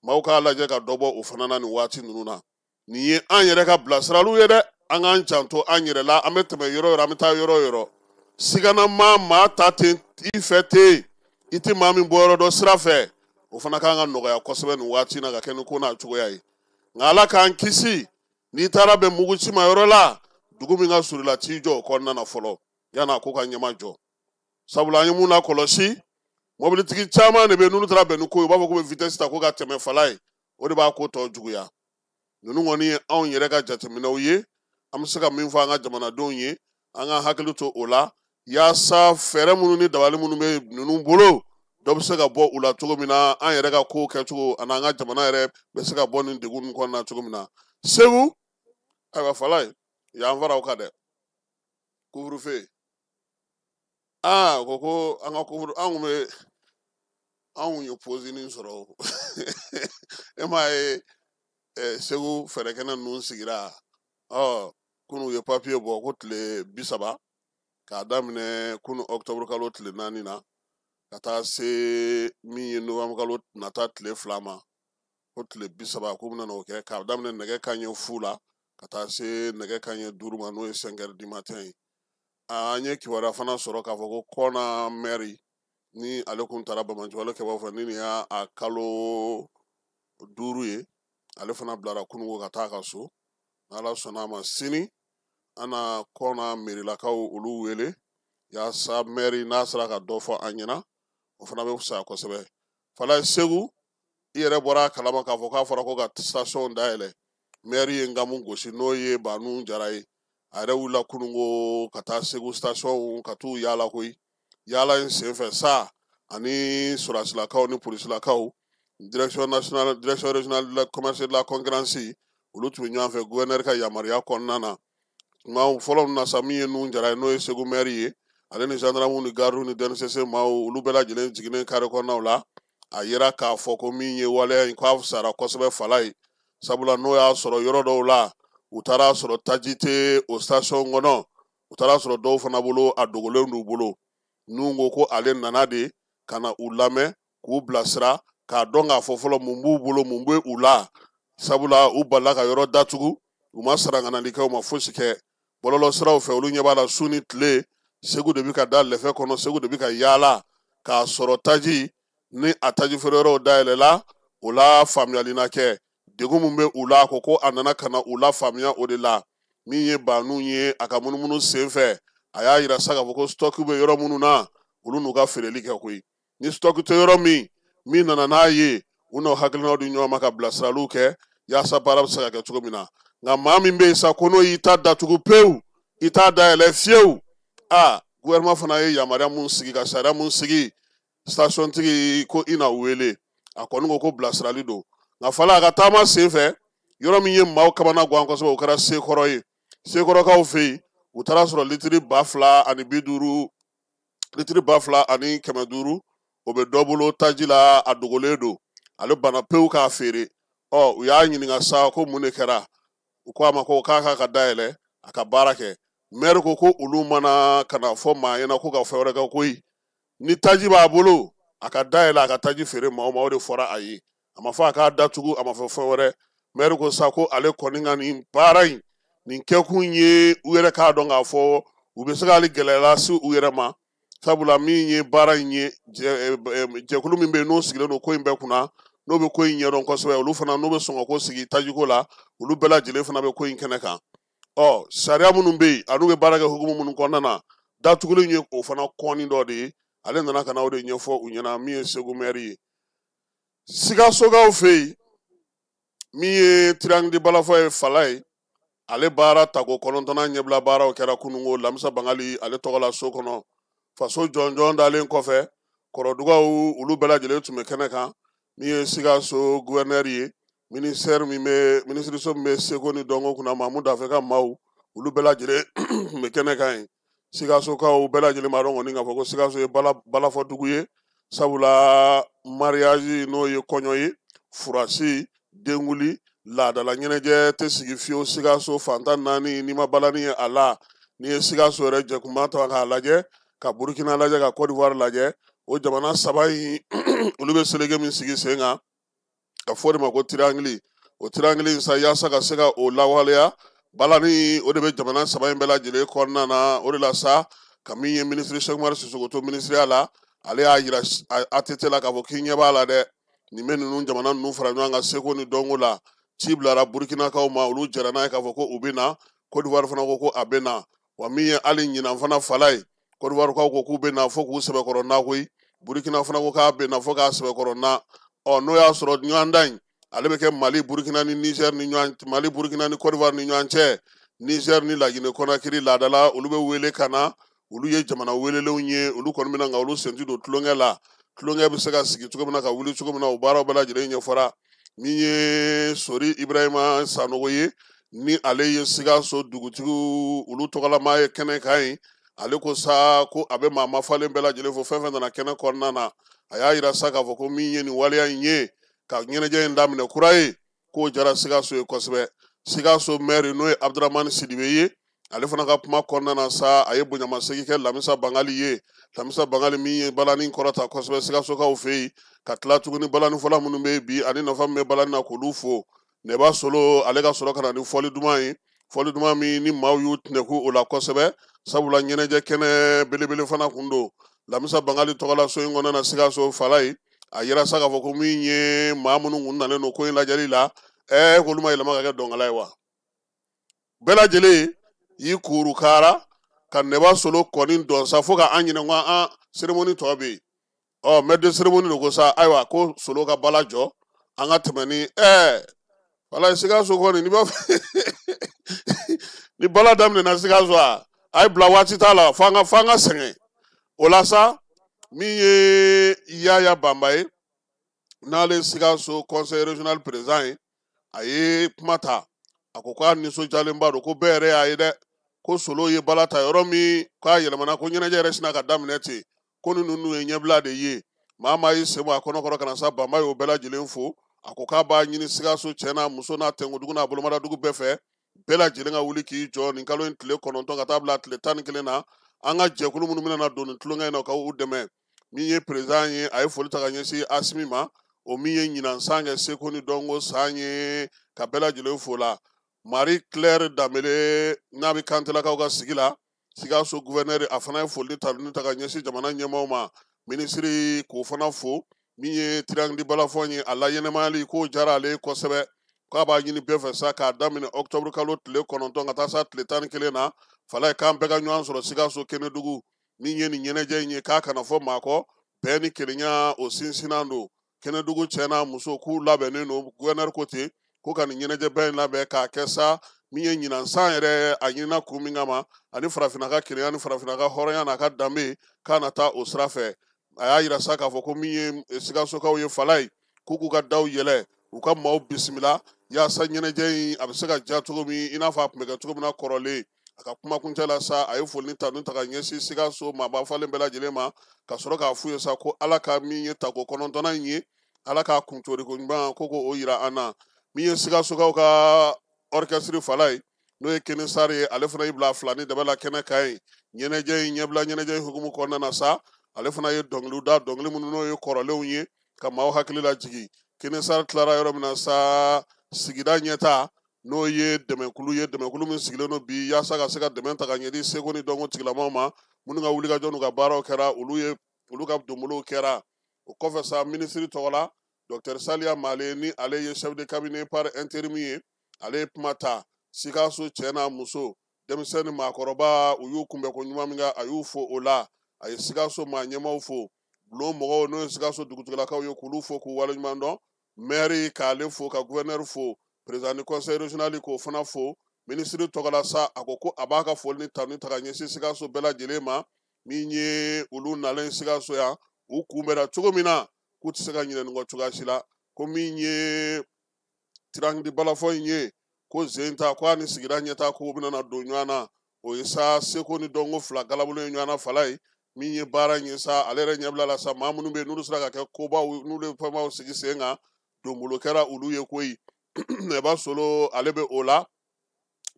maaw k'a lajɛ ka dɔ bɔ o fana na nin waati ninnu na. Nin ye an yɛrɛ ka bilasiraliw ye dɛ. An k'an janto an yɛrɛ la, an bɛ tɛmɛ yɔrɔ o yɔrɔ, an bɛ taa yɔrɔ o yɔrɔ, sigana maa ta ten i fɛ ten, i tɛ maa min bɔ yɔrɔ dɔ sira fɛ, o fana kan ka nɔgɔya kosɛbɛ nin waati in na ka kɛ ni ko n'a cogoya ye. Nka Ala k'an kisi, n'i taara bɛn mugu ci ma yɔrɔ la, dugu min ka surun i la, t'i jɔ o kɔnɔna na fɔlɔ yan'a ko ka ɲɛma jɔ. Sabula an ye mun lakɔlɔsi, mɔbilitigi caman de bɛ yen n'olu taara bɛn ni ko ye, u b'a fɔ k'u bɛ vitesse ta ko ka tɛmɛ fala ye, o de b'a ko tɔ juguya. Ninnu kɔni ye anw yɛrɛ ka jateminɛw ye, an bɛ se ka min fɔ an ka jamanadenw ye, an ka hakili to o la, yaasa fɛɛrɛ minnu ni dabali minnu bɛ ninnu bolo, dɔ bɛ se ka bɔ u la cogo min na, an yɛrɛ ka kow kɛcogo ani an ka jamana yɛrɛ bɛ se ka bɔ nin degun ninnu kɔnɔna na cogo min na. Segu, ayiwa fala ye, yan fara o kan dɛ, couvre-feu. Ko ko an ka couvre, an kun bɛ, anw kun ye posinin sɔrɔ. E m'a ye, Segu fɛɛrɛkɛnɛ ninnu sigira, ɔ kunun u ye papiye bɔ ko tile 30 K'a daminɛ kunu octobre kalo tile 4 na ka taa se min ye novembre kalo nata tile 2 ma, ko tile 30 k'u bɛna o kɛ k'a daminɛ nɛgɛ kanɲɛ 0 la ka taa se nɛgɛ kanɲɛ 5 ma, n'o ye 5 heures du matin ye. An ye kibaruya fana sɔrɔ k'a fɔ ko Kɔna mɛri ni ale kun taara banbaanciwale kɛbaaw fɛ, ni nin y'a a kalo 5 ye, ale fana bilara kununko ka taa a ka so. N'Ala sɔnna a ma, sini an na Kɔna mɛrilakaw olu wele yaasa mɛri n'a sera ka dɔ fɔ an ɲɛna, o fana bɛ fisaya kosɛbɛ. Falaye Segu, i yɛrɛ bɔra a kalama k'a fɔ k'a fɔra ko ka station dayɛlɛ, mɛri ye nkamu gosi, n'o ye Banu Jara ye. A yɛrɛ wulila kununko ka taa Segu station ka t'u yaala koyi. Yaala in senfɛ sa, ani sɔrɔdasilakaw ni polisilakaw, direction nationale, direction régionale de la commerce et de la concurrence, olu tun bɛ ɲɔgɔn fɛ gouverneur ka yamaruya kɔnɔna na. Tuma fɔlɔ min na sa, min ye Nun Jara ye, n'o ye Segu maire ye, ale ni gendarme ni garde ni DNCC maaw, olu bɛɛ lajɛlen jiginnen carré kɔnɔnaw la, a yera k'a fɔ ko min ye waleya in k'a fisayara kosɛbɛ Falaye. Sabula n'o y'a sɔrɔ yɔrɔ dɔw la, u taara sɔrɔ taji tɛ o station kɔnɔ, u taara sɔrɔ dɔw fana bolo a dogolen d'u bolo. Nun ko ko ale nana de ka na u lamɛn, k'u bilasira, k'a dɔn k'a fɔ fɔlɔ mun b'u bolo, mun bɛ u la. Sabula u balila ka yɔrɔ datugu, u ma saranganali kɛ, u ma fosi kɛ. Bɔlɔlɔsiraw fɛ, olu ɲɛ b'a la su ni tile, Segu de bɛ ka da lɛfɛ kɔnɔ, Segu de bɛ ka yaala k'a sɔrɔ taji ni a taji feere yɔrɔw dayɛlɛla. O la faamuyali na kɛ degun min bɛ u la, a ko ko a nana ka na u la faamuya o de la. Min ye Banu ye, a ka munumunu sen fɛ, a y'a yira sa k'a fɔ ko stock bɛ yɔrɔ minnu na, olu n'u ka feereli kɛ koyi. Ni stock tɛ yɔrɔ min, min nana n'a ye, u n'o hakilinaw di ɲɔgɔn ma ka bilasiraliw kɛ yaasa baara bɛ se ka kɛ cogo min na. Nka maa min bɛ yen sa ko n'o y'i ta datugu pewu, i t'a dayɛlɛ fiyewu, a gouvernement fana ye yamaruya mun sigi, ka sariya mun sigi, station tigi ko i na wele, a kɔni ko ko bilasirali don. Nka Fala, a ka taama sen fɛ, yɔrɔ min ye maaw kamana gan kosɛbɛ, o kɛra Sekɔrɔ ye. Sekɔrɔkaw fɛ yen, u taara sɔrɔ litiri 2050, litiri 2500, o bɛ dɔ bolo taji la, a dogolen don, ale banna pewu k'a feere. Ɔ u y'a ɲininka sa ko mun de kɛra, u ko a ma ko k'a ka dayɛlɛ a ka baara kɛ. Maire ko ko olu mana ka na fɔ maa ɲɛna ko ka fɛn wɛrɛ kɛ koyi, ni taji b'a bolo a ka dayɛlɛ a ka taji feere maaw ma, o de fɔra a ye. A ma fɔ a k'a datugu, a ma fɔ fɛn wɛrɛ. Maire ko sa ko ale kɔni ka nin baara in, nin kɛkun ye u yɛrɛ k'a dɔn k'a fɔ u bɛ se k'ale gɛlɛya lase u yɛrɛ ma. Sabula min ye baara in ye, jɛkulu min bɛ yen n'o sigilen don ko in bɛɛ kunna, n'o bɛ ko in ɲɛdɔn kosɛbɛ, olu fana n'o bɛ sɔn ka ko sigi tajiko la, olu bɛɛ lajɛlen fana bɛ ko in kɛnɛ kan. Ɔ sariya minnu bɛ yen, an'u bɛ baara kɛ hukumu minnu kɔnɔna na, datuguli ye o fana kɔnni dɔ de ye. Ale nana ka na o de ɲɛfɔ u ɲɛna, min ye Segu maire ye. Sikasokaw fɛ yen, min ye Triangle de Balafɔ ye, Falaye, ale baara tako 9nan ɲɛbila baaraw kɛra kununko Lamisa Bangali ale tɔgɔ la so kɔnɔ. Faso jɔnjɔn dalen kɔfɛ, kɔrɔdugaw olu bɛɛ lajɛlen tun bɛ kɛnɛ kan. Min ye Sikaso gouverneur ye, ministère min bɛ, minisiriso min bɛ seko ni dɔnko kunna, Mamu Dafe ka maaw, olu bɛɛ lajɛlen tun bɛ kɛnɛ kan yen. Sikasokaw bɛɛ lajɛlen b'a dɔn kɔni k'a fɔ ko Sikaso ye balafɔ dugu ye. Sabula mariage, n'o ye kɔɲɔ ye, furasi, denkuli, laadala ɲɛnajɛ tɛ sigi fiyewu Sikaso fantan naani n'i ma balani ye a la. N'i ye Sikaso yɛrɛ jɛkunba ta k'a lajɛ, ka Burukina lajɛ, ka Côte d'Ivoire lajɛ, o jamana saba in olu bɛ seleke min sigi sen kan, ka fɔ o de ma ko triangle. O triangle in sa, yaasa ka se ka o lawaleya, balani o de bɛ jamana saba in bɛɛ lajɛlen kɔnɔna na. O de la sa, ka min ye minisiri Cheick Oumar Sissoko to minisiriya la, ale y'a yira ATT la k'a fɔ k'i ɲɛ b'a la dɛ, nin bɛ ninnu jamana ninnu fara ɲɔgɔn kan seko ni dɔnko la. Ci bilara Burukinakaw ma, olu jɛra n'a ye k'a fɔ ko u bɛ na. Côte d'Ivoire fana ko ko a bɛ na. Wa min ye hali ɲinan fana Fala ye, Côte d'Ivoire kaw ko k'u bɛ na fo k'u sɛbɛkɔrɔ na koyi. Burukina fana ko k'a bɛ na fo k'a sɛbɛkɔrɔ na. Ɔ n'o y'a sɔrɔ ɲɔgɔndan in ale bɛ kɛ Mali, Burukina ni Niger ni ɲɔgɔn, Mali, Burukina ni Côte d'Ivoire ni ɲɔgɔn cɛ, Niger ni Laginɛ Conakry laadala, olu bɛ wele ka na. Olu ye jamana welelenw ye, olu kɔni bɛna, nka olu sen ti don tulonkɛ la. Tulonkɛ bɛ se ka sigi cogo min na, ka wuli cogo min na, o baaraw bɛɛ lajɛlen ɲɛfɔra. Min ye Sori Ibrahima Sanogo ye, ni ale ye Sikaso dugutigiw olu tɔgɔlama ye kɛnɛ kan yen, ale ko sa ko a bɛ maa mafalen bɛɛ lajɛlen fo, fɛn fɛn nana kɛnɛ kɔnɔna na. A y'a yira sa k'a fɔ ko min ye nin waleya in ye ka ɲɛnajɛ in daminɛ kura ye, k'o diyara Sikaso ye kosɛbɛ. Sikaso maire, n'o ye Abdramani Sidibe ye, Ale fana ka kuma kɔnɔna na sa, a ye bonyamasegin kɛ Lamisa Bangali ye. Lamisa Bangali min ye balani kɔrɔta kosɛbɛ Sikasokaw fɛ yen, ka tila tuguni balanifɔla minnu bɛ yen bi ani nafa min bɛ balani na k'olu fo. Nɛba Solo ale ka sɔrɔ ka na ni fɔli duman ye, fɔli duman min ni maaw y'u tɛnɛku o la kosɛbɛ, sabula ɲɛnajɛ kɛnɛ belebele fana kun don. Lamisa Bangali tɔgɔla so in kɔnɔna na Sikaso fala ye, a yira sa k'a fɔ ko min ye maa minnu kun nalen don ko in lajɛli la, k'olu ma yɛlɛma ka kɛ dɔnkala ye wa. Bɛɛ lajɛlen y'i kuru kara ka Nɛba Solo kɔni dɔn sa fo ka an ɲinɛ ko an cérémonie tɔ bɛ yen. Ɔ maître de cérémonie de ko sa, ayiwa ko Solo ka bala jɔ, an ka tɛmɛ ni wala Sikaso kɔni n'i b'a fɛ ni bala daminɛna Sikaso a ye bila waati t'a la, f'an ka sɛgɛn. O la sa, min ye Yaya Banba ye, n'ale Sikaso conseil régional président ye, a ye kuma ta, a ko k'a nisɔndiyalenba don, ko bɛɛ yɛrɛ y'a ye dɛ, ko Solo ye bala ta yɔrɔ min k'a yɛlɛmana, ko ɲɛnajɛ yɛrɛ sina ka daminɛ ten, ko ninnu ye ɲɛbila de ye. Maa maa y'i sen bɔ a kɔnɔkɔrɔ ka na sa, Banba y'o bɛɛ lajɛlen fo. A ko k'a b'a ɲini Sikaso cɛ n'a muso n'a tɛnkudugu n'a bolomadadugu bɛɛ fɛ, bɛɛ lajɛlen ka wuli k'i jɔ nin kalo in tile 9 ka taa bila tile 11 na, an ka jɛkulu minnu bɛna na don nin tulonkɛ in na, ka u dɛmɛ. Min ye président ye, a ye foli ta ka ɲɛsin Asimi ma, o min ye ɲinan san kɛ seko ni dɔnko san ye, ka bɛɛ lajɛlen fo la. Marie Claire Danbele n'a bɛ Kantelakaw ka sigi la, Sikaso gouverneur, a fana ye foli tanuni ta ka ɲɛsin jamana ɲɛmaaw ma. Minisiri k'o fana fo. Min ye Triangle du Balafon ye, a laɲɛnamayali k'o diyara ale ye kosɛbɛ, k'a b'a ɲini bɛɛ fɛ sa k'a daminɛ octobre kalo tile 9 ka taa sa tile 11 na, fala ye k'an bɛɛ ka ɲɔgɔn sɔrɔ Sikaso Kɛnɛdugu. Min ye nin ɲɛnajɛ in ye, k'a kana fɔ maa kɔ, bɛɛ ni kelenya o sinsinnan don. Kɛnɛdugu cɛ n'a muso k'u labɛnnen don, gouverneur ko ten ko ka nin ɲɛnajɛba in labɛn k'a kɛ sa min ye ɲinan san yɛrɛ a ɲinina kun min kama, ani farafinna ka kelenya ni farafinna ka hɔrɔnya n'a ka danbe, k'a na taa o sira fɛ. A y'a yira sa k'a fɔ ko min ye Sikasokaw ye fala ye, k'u k'u ka daw yɛlɛ, u ka maaw bisimila yaasa ɲɛnajɛ in a bɛ se ka diya cogo min, i n'a fɔ a tun bɛ kɛ cogo min na kɔrɔlen. A ka kumakuncɛ la sa, a ye foli ni tanu ta ka ɲɛsin Sikaso maaba falen bɛɛ lajɛlen ma, ka sɔrɔ k'a f'u ye sa ko Ala ka min ye tako 9nan in ye, Ala k'a kuntoriko ɲuman ko k'o yira an na. Min ye Sikasokaw ka orchestre fala ye, n'o ye Kene Sari ye, ale fana y'i bila fila ni daba la kɛnɛ kan yen. Ɲɛnajɛ in ɲɛbila ɲɛnajɛ in hukumu kɔnɔna na sa, ale fana ye dɔnkiliw da, dɔnkili minnu n'o ye kɔrɔlenw ye, ka maaw hakili lajigin. Kene Sari tilara yɔrɔ min na sa, sigida ɲɛta n'o ye dɛmɛkulu ye, dɛmɛkulu min sigilen don bi yaasa ka se ka dɛmɛ ta ka ɲɛsin seko ni dɔnko tigilamaw ma, minnu ka wulikajɔ n'u ka baaraw kɛra, olu ye olu ka donbolow kɛra. O kɔfɛ sa, minisiri tɔgɔ la, docteur Saliya Male, ni ale ye chef de cabinet par intérim ye, ale ye kuma ta. Sikaso cɛ n'a muso, denmisɛn ni maakɔrɔba, u y'u kunbɛn ko ɲuman min kɛ, a y'u fo o la. A ye Sikaso maa ɲɛmaaw fo, bulon mɔgɔw n'o ye Sikaso dugutigilakaw ye, k'olu fo k'u waleɲuman dɔn. Maire k'ale fo, ka gouverneur fo, président du conseil régional k'o fana fo. Minisiri tɔgɔ la sa, a ko ko a b'a ka foli ni tanu ta ka ɲɛsin Sikaso bɛɛ lajɛlen ma, min ye olu nalen Sikaso yan, u kunbɛnna cogo min na, k'u tɛ se ka ɲinɛ nin kɔ cogoya si la. Ko min ye Triangle du Balafon in ye, ko zen ta, ko a ni sigida ɲɛta k'o bɛna na don ɲɔgɔn na, o ye sa seko ni dɔnko fila galabolo ye ɲɔgɔn na fala ye. Min ye baara in ye sa, ale yɛrɛ ɲɛbila la sa, maa minnu bɛ yen n'olu sera ka kɛ kobaw, n'olu ye fɛnbaw sigi sen kan, donbolo kɛra olu ye koyi. Nɛba Solo ale bɛ o la.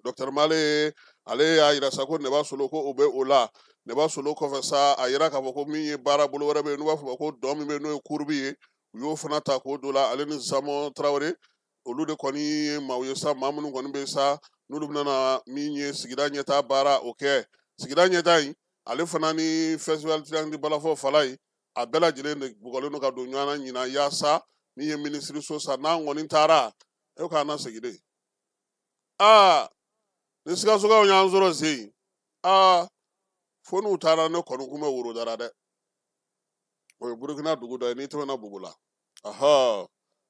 Docteur Male ale y'a yira sa ko Nɛba Solo ko o bɛ o la. Nɛba Solo kɔfɛ sa, a yira k'a fɔ ko min ye baara bolo wɛrɛ bɛ yen n'u b'a fɔ ma ko dɔn min bɛ yen n'o ye kurubi ye, u y'o fana ta k'o don la, ale ni Zamɔ Tarawele, olu de kɔni ye maaw ye sa, maa minnu kɔni bɛ sa n'olu bɛna na min ye sigida ɲɛtaa baara o kɛ. Sigida ɲɛtaa in, ale fana ni festival Triangle du Balafon fala ye, a bɛɛ lajɛlen de bugɔlen don ka don ɲɔgɔn na ɲinan, yaasa min ye minisiriso sa, n'an kɔni taara, e k'an na segin de. Ni Sikasokaw y'an sɔrɔ sen, fo n'u taara ne kɔni kun bɛ Worodara dɛ. O ye Burukina dugu dɔ ye, n'i tɛmɛna Bugu la.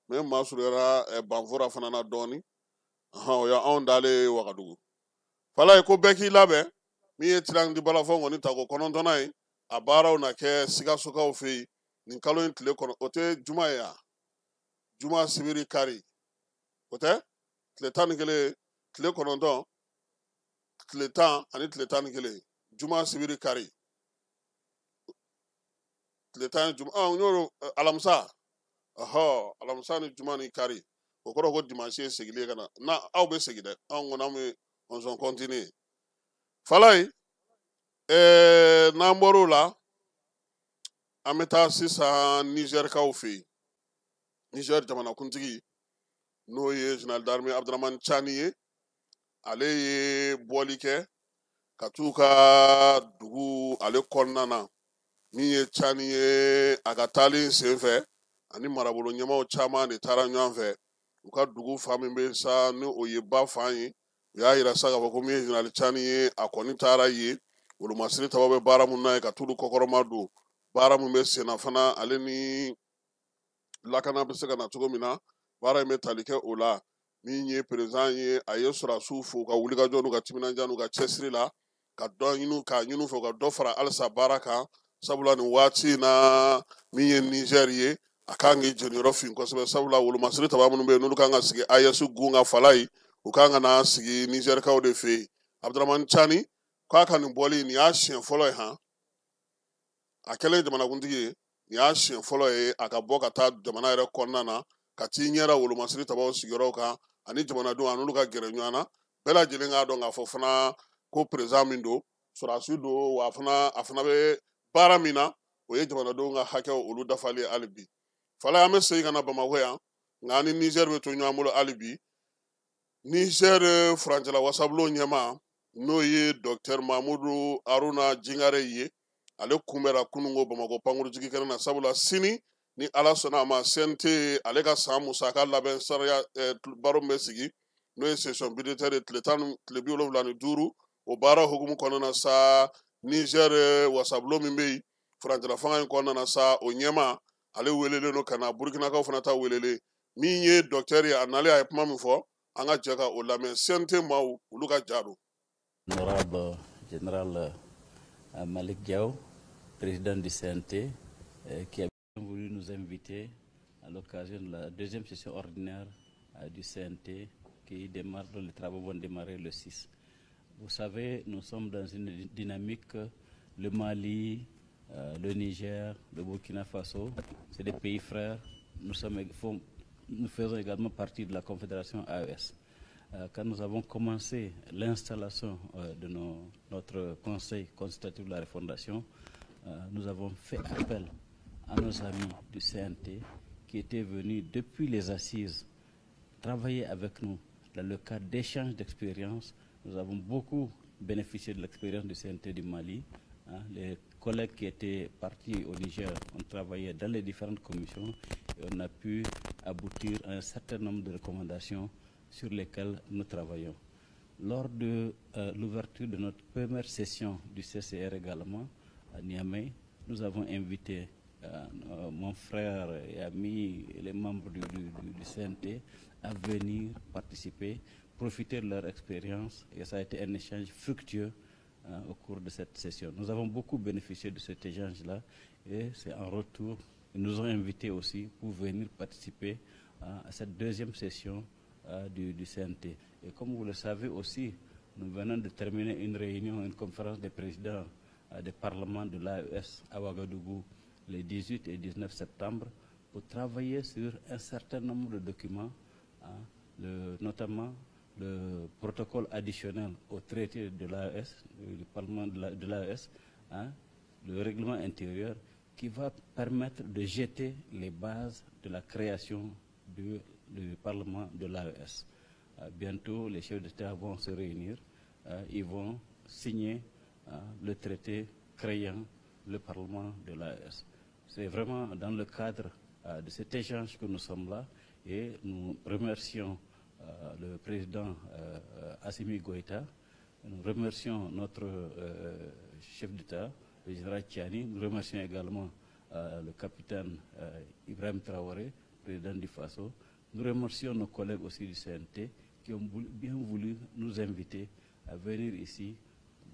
Mɛ maa surunyara Banfora fana na dɔɔni. O y'anw dalen ye Wagadugu. Fala ye ko bɛɛ k'i labɛn, min ye Triangle du Balafon kɔni tako 9nan ye, a baaraw na kɛ Sikasokaw fɛ yen nin kalo in tile kɔnɔ. O tɛ juma ye yan, juma sibiri kari, o tɛ tile 11, tile 9, tile 10 ani tile 11, juma sibiri kari, tile 10 juma, n y'o alamisa, alamisa ni juma ni kari, o kɔrɔ ko dimanche ye segili ye ka na, na aw bɛ segin dɛ, anw kɔni an bɛ on continue. Falaye, n'an bɔr'o la, an bɛ taa sisan Nizɛrikaw fɛ yen. Niger jamanakuntigi, n'o ye général d'armée Abdramane Tiani ye, ale ye bɔli kɛ ka t'u ka dugu ale kɔnɔna na. Min ye Tiani ye, a ka taalen senfɛ ani marabolo ɲɛmaaw caman de taara ɲɔgɔn fɛ. U ka dugu fan min bɛ sa, ni o ye ba fan ye, u y'a yira sa k'a fɔ ko min ye général Tiani ye, a kɔni taara yen. Wolomasiri tabaw bɛ baara mun na ye, ka t'olu kɔkɔrɔma don baara mun bɛ sen na fana, ale ni lakana bɛ se ka na cogo min na, baara in bɛ tali kɛ o la. Min ye président ye, a ye sɔrɔdasiw fo u ka wulikajɔ n'u ka timinandiya n'u ka cɛsiri la, ka dɔ ɲini k'a ɲini u fɛ u ka dɔ fara halisa baara kan, sabula nin waati in na, min ye Niger ye, a kan k'i jeniyɔrɔ fin kosɛbɛ, sabula wolomasiri taba minnu bɛ yen, n'olu kan ka sigi AES gun ka fala ye, u kan ka na sigi Nizɛrikaw de fɛ yen. Abdramane Tiani k'a ka nin bɔli, nin y'a siɲɛ fɔlɔ ye han, a kɛlen jamanakuntigi ye, nin y'a siɲɛ fɔlɔ ye a ka bɔ ka taa jamana yɛrɛ kɔnɔna na, ka t'i ɲɛra wolomasiri tabaw sigiyɔrɔw kan ani jamanadenw a n'olu ka gɛrɛ ɲɔgɔn na. Bɛɛ lajɛlen k'a dɔn k'a fɔ fana ko président min don, sɔrɔdasi don, wa a fana bɛ baara min na, o ye jamanadenw ka hakɛw olu dafalen hali bi. Fala, an bɛ segin ka na Bamakɔ yan, nka an ni Niger bɛ to ɲɔgɔn bolo hali bi. Niger furancɛla wasabulon ɲɛmaa, n'o ye docteur Mamudu Haruna Jingare ye, ale kunbɛra kununko Bamakɔ pankurujigi kɛnɛ na, sabula sini ni Ala sɔnna a ma, CNT ale ka san musaka labɛn sariya baro min bɛ sigi, n'o ye session budgétaire ye, tile tan, tile 75, o baara hukumu kɔnɔna na sa, Niger wasabulon min bɛ yen furancɛla fanga in kɔnɔna na sa, o ɲɛmaa ale welelen don ka na. Burukinakaw fana ta welelen. Min ye docteur ye, a nalen, a ye kuma min fɔ, an ka jɛ ka o lamɛn. CNT maaw olu ka ja don.
Honorable général Malick Diaw, président du CNT, qui a voulu nous inviter à l'occasion de la deuxième session ordinaire du CNT qui démarre, dont les travaux vont démarrer le 6. Vous savez, nous sommes dans une dynamique, le Mali, le Niger, le Burkina Faso, c'est des pays frères. Nous faisons également partie de la Confédération AES. Quand nous avons commencé l'installation de notre conseil consultatif de la refondation, nous avons fait appel à nos amis du CNT qui étaient venus depuis les assises travailler avec nous dans le cadre d'échanges d'expériences. Nous avons beaucoup bénéficié de l'expérience du CNT du Mali. Hein, les collègues qui étaient partis au Niger ont travaillé dans les différentes commissions et on a pu aboutir à un certain nombre de recommandations sur lesquelles nous travaillons. Lors de l'ouverture de notre première session du CCR également, à Niamey, nous avons invité mon frère et ami et les membres du CNT à venir participer, profiter de leur expérience, et ça a été un échange fructueux au cours de cette session. Nous avons beaucoup bénéficié de cet échange-là et c'est en retour, ils nous ont invités aussi pour venir participer à cette deuxième session du CNT. Et comme vous le savez aussi, nous venons de terminer une réunion, une conférence des présidents des parlements de l'AES à Ouagadougou les 18 et 19 septembre pour travailler sur un certain nombre de documents, hein, notamment le protocole additionnel au traité de l'AES, du Parlement de l'AES, hein, le règlement intérieur qui va permettre de jeter les bases de la création du Parlement de l'AES. Bientôt, les chefs d'État vont se réunir, ils vont signer le traité créant le Parlement de l'AES. C'est vraiment dans le cadre de cet échange que nous sommes là et nous remercions le président Assimi Goïta, nous remercions notre chef d'État, le général Tchiani, nous remercions également le capitaine Ibrahim Traoré, président du Faso. Nous remercions nos collègues aussi du CNT qui ont bien voulu nous inviter à venir ici,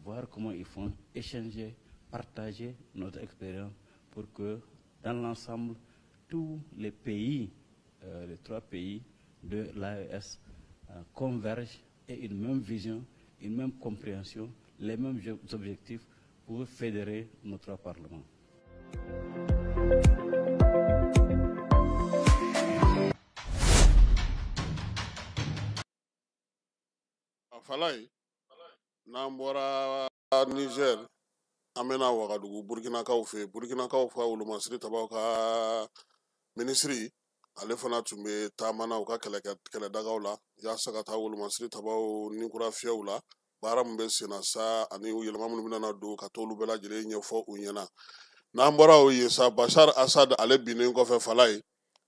voir comment ils font, échanger, partager notre expérience pour que dans l'ensemble, tous les pays, les trois pays de l'AES convergent et une même vision, une même compréhension, les mêmes objectifs pour fédérer nos trois parlements.
Falaye, N'an bɔra Niger, an bɛna Wagadugu Burkinakaw fɛ yen. Burkinakaw ka wolomasiri tabaw ka minisiri, ale fana tun bɛ taama na u ka kɛlɛdagaw la yaasa ka taa wolomasiri tabaw ni kura fiyɛw la, baara min bɛ senna sa ani yɛlɛma minnu bɛna don, ka t'olu bɛɛ lajɛlen ɲɛfɔ u ɲɛna. N'an bɔra o yen sa, Bashar Assad ale binnen kɔfɛ, fala ye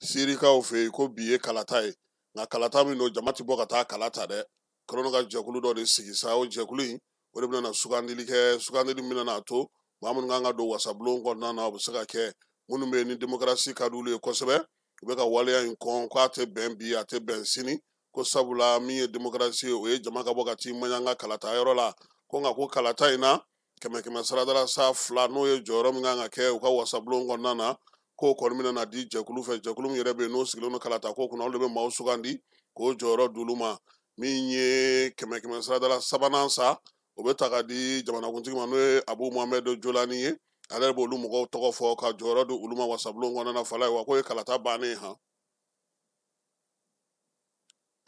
Sirikaw fɛ yen, ko bi ye kalata ye. Nka kalata min don, jama ti bɔ ka taa kala ta dɛ. Kɛlen ka jɛkulu dɔ de sigi sa, o jɛkulu in o de bɛna sugandili kɛ. Sugandili min bɛna to maa minnu kan ka don wasabulon kɔnɔna na, o bɛ se ka kɛ minnu bɛ yen ni demokarasi ka di olu ye kosɛbɛ. U bɛ ka waleya in kɔn k'a tɛ bɛn bi, a tɛ bɛn sini, ko sabula min ye demokarasi ye, o ye jama ka bɔ ka t'i maɲanga kalata yɔrɔ la. Ko nka ko kalata in na, kɛmɛ kɛmɛ saradala sa fila, n'o ye jɔyɔrɔ min kan ka kɛ u ka wasabulon kɔnɔna na, k'o kɔni bɛna na di jɛkulu fɛ. Jɛkulu min yɛrɛ bɛ yen n'o sigilen don kalata ko kunna, olu de bɛ maaw sugandi k'o jɔyɔrɔ d'olu ma. Min ye kɛmɛ kɛmɛ saradala sabanan sa, o bɛ ta ka di jamanakuntigi ma, n'o ye Abu Mohamed Jolani ye. Ale yɛrɛ b'olu mɔgɔw tɔgɔ fɔ ka jɔyɔrɔ di olu ma wasabulon kɔnɔna na. Fala ye wa k'o ye kalata bannen han,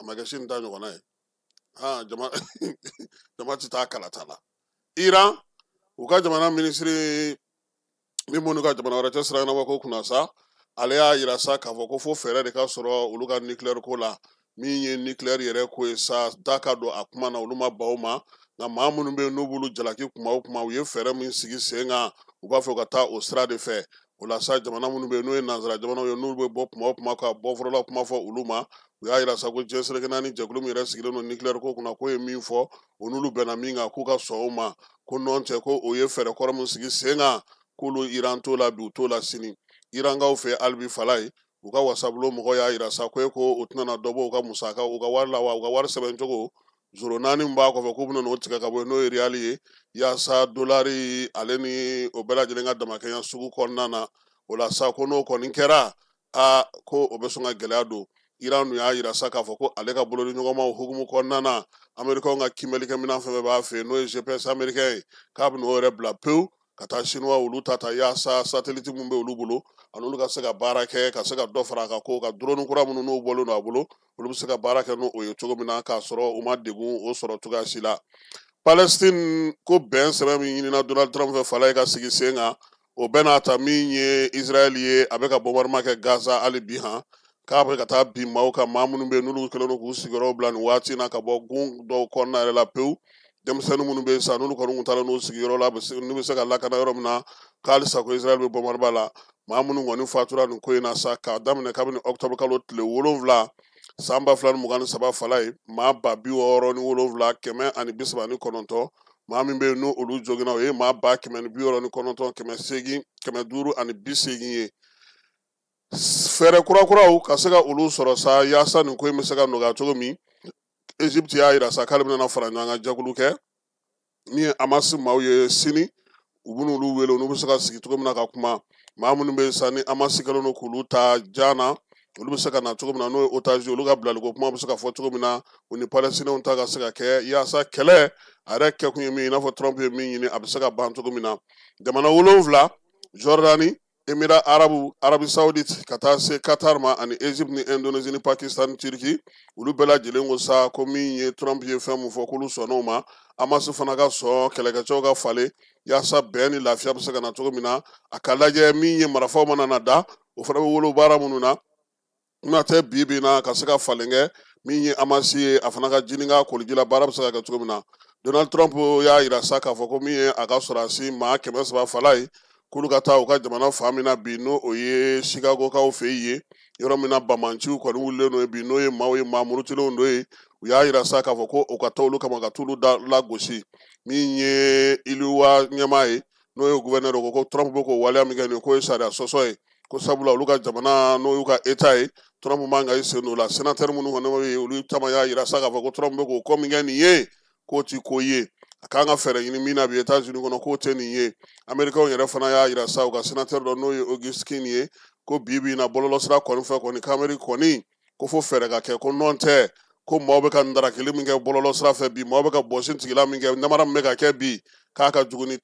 a ma kɛ sini ta ɲɔgɔnna ye han. Jama tɛ taa kalata la. Iran, u ka jamana minisiri min b'u ka jamana wɛrɛ cɛ sira ɲɛnabɔ ko kunna sa, ale y'a yira sa k'a fɔ ko fo fɛɛrɛ de ka sɔrɔ olu ka nucléaire ko la. Min ye nucléaire yɛrɛ ko ye sa, da ka don a kuma na, olu ma ban o ma. Nka maa minnu bɛ yen n'u b'olu jalaki kuma o kuma, u ye fɛɛrɛ min sigi sen kan, u b'a fɛ ka taa o sira de fɛ. O la sa, jamana minnu bɛ yen n'o ye nanzara jamanaw ye, n'olu bɛ bɔ kuma o kuma ka bɔ fɔlɔla kuma fɔ olu ma, u y'a yira sa ko diɲɛ seleke naani jɛkulu min yɛrɛ sigilen don nucléaire ko kunna, k'o ye min fɔ, o n'olu bɛnna min kan, k'u ka sɔn o ma. Ko nɔn tɛ, ko o ye fɛɛrɛ kɔrɔ min sigi sen kan, k'olu Iran t'o la bi, u t'o la sini. Irankaw fɛ hali bi, fala ye u ka wasabulon mɔgɔw y'a yira sa ko e ko u tɛna dɔ bɔ u ka musaka, u ka wari la wa, u ka wari sɛbɛn cogo zoro naani min b'a kɔfɛ, k'u bɛna n'o tigɛ ka bɔ yen, n'o ye riyali ye, yaasa dolari ale ni o bɛɛ lajɛlen ka damakɛɲɛ sugu kɔnɔna na. O la sa, ko n'o kɔni kɛra, aa, ko o bɛ sɔn ka gɛlɛya don. Iran dun y'a yira sa k'a fɔ ko ale ka bolodiɲɔgɔnmaw hukumu kɔnɔna na, Amerikɛnw ka kiimɛlikɛminɛn fɛn fɛn b'a fɛ yen, n'o ye GPS américain ye, k'a bɛ n'o yɛrɛ bila pewu ka taa Chinois olu ta yaasa satellite min bɛ olu bolo, ani olu ka se ka baara kɛ, ka se ka dɔ fara a ka ko ka drone kura minnu n'o bɔlen don a bolo, olu bɛ se ka baara kɛ n'o ye cogo min na, k'a sɔrɔ u ma degun o sɔrɔ cogoya si la. Palestine ko bɛn sɛbɛn min ɲinina Donald Trump fɛ, fala ye ka sigi sen kan, o bɛɛ n'a ta, min ye Israël ye, a bɛ ka bombardement kɛ Gaza hali bi han, k'a bɛ ka taa bin maaw kan, maa minnu bɛ yen n'olu kɛlen don k'u sigiyɔrɔ bila nin waati in na, ka bɔ gun dɔw kɔnɔna yɛrɛ la pewu. Denmisɛnnin minnu bɛ yen sa, n'olu kɔni kun taara n'u sigiyɔrɔ la, n'u bɛ se ka lakana yɔrɔ min na, k'halisa ko Israël bɛ bombardement la. Maa minnu kɔni fatura nin ko in na sa, k'a daminɛ kabini octobre kalo tile 7 san 2023, fala ye maa 67,139. Maa min bɛ yen n'o olu joginna, o ye maa 169 800 580 ye. Fɛɛrɛ kurakuraw ka se ka olu sɔrɔ sa, yaasa nin ko in bɛ se ka nɔgɔya cogo min. Egypte y'a yira sa k'ale bɛna fara ɲɔgɔn kan jɛkulu kɛ min ye Hamas maaw ye sini, u bɛn'olu wele, n'u bɛ se ka sigi cogo min na ka kuma. Maa minnu bɛ yen sa ni Hamas kɛlen don k'olu ta jan na, olu bɛ se ka na cogo min na, n'o ye otage, olu ka bilaliko kuma bɛ se ka fɔ cogo min na, u ni Palestiniens ta ka se ka kɛ, yaasa kɛlɛ a yɛrɛ kɛkun ye min ye, i n'a fɔ Trump ye min ɲini, a bɛ se ka ban cogo min na. Jamana 7, Jordanie, Émirats arabes, Arabie Saoudite, ka taa se Qatar ma, ani Égypte ni Indonésie ni Pakistan ni Turquie, olu bɛɛ lajɛlen ko sa ko min ye Trump ye fɛn min fɔ, k'olu sɔnn'o ma. Hamas fana ka sɔn kɛlɛkɛcɛw ka falen, yaasa bɛn ni lafiya bɛ se ka na cogo min na. A ka lajɛ min ye marifaw mana na da, o fana bɛ wolo baara minnu na, n'a tɛ bi bi in na ka se ka falen kɛ. Min ye Hamas ye, a fana ka jini ka koliji la, baara bɛ se ka kɛ cogo min na. Donald Trump y'a yira sa k'a fɔ ko min ye a ka sɔrɔdasi maa 300, fala ye k'olu ka taa u ka jamana fan min na bi, n'o o ye Chicago-kaw fɛ yen, yɔrɔ min na bamanciw kɔni wulilen don bi, n'o ye maaw ye, maa murutilenw don ye. U y'a yira sa k'a fɔ ko o ka taa olu kama ka t'olu da lagosi. Min ye Iowa ɲɛmaa ye, n'o ye gouverneur, ko ko Trump bɛ k'o waleya min kɛ nin ye, k'o ye sariya sɔsɔ ye, ko sabula olu ka jamana, n'o y'u ka état ye, Trump man ka i sen don o la. Sénateur minnu kɔni bɛ yen, olu caman y'a yira sa k'a fɔ ko Trump bɛ k'o ko min kɛ nin ye, k'o ti ko ye a kan ka fɛɛrɛ ɲini min na bi États-Unis kɔnɔ, k'o tɛ nin ye. Américains yɛrɛ fana y'a yira sa, u ka sénateur dɔ, n'o ye Auguste King ye, ko bi bi in na, bɔlɔlɔsira kɔni fɛ kɔni, k'Amérique kɔni ko fo fɛɛrɛ ka kɛ, ko nɔn tɛ ko maaw bɛ ka ndarakili min kɛ bɔlɔlɔsira fɛ bi, maaw bɛ ka bɔsi tigila min kɛ, namara min bɛ ka kɛ bi, k'a ka jugu ni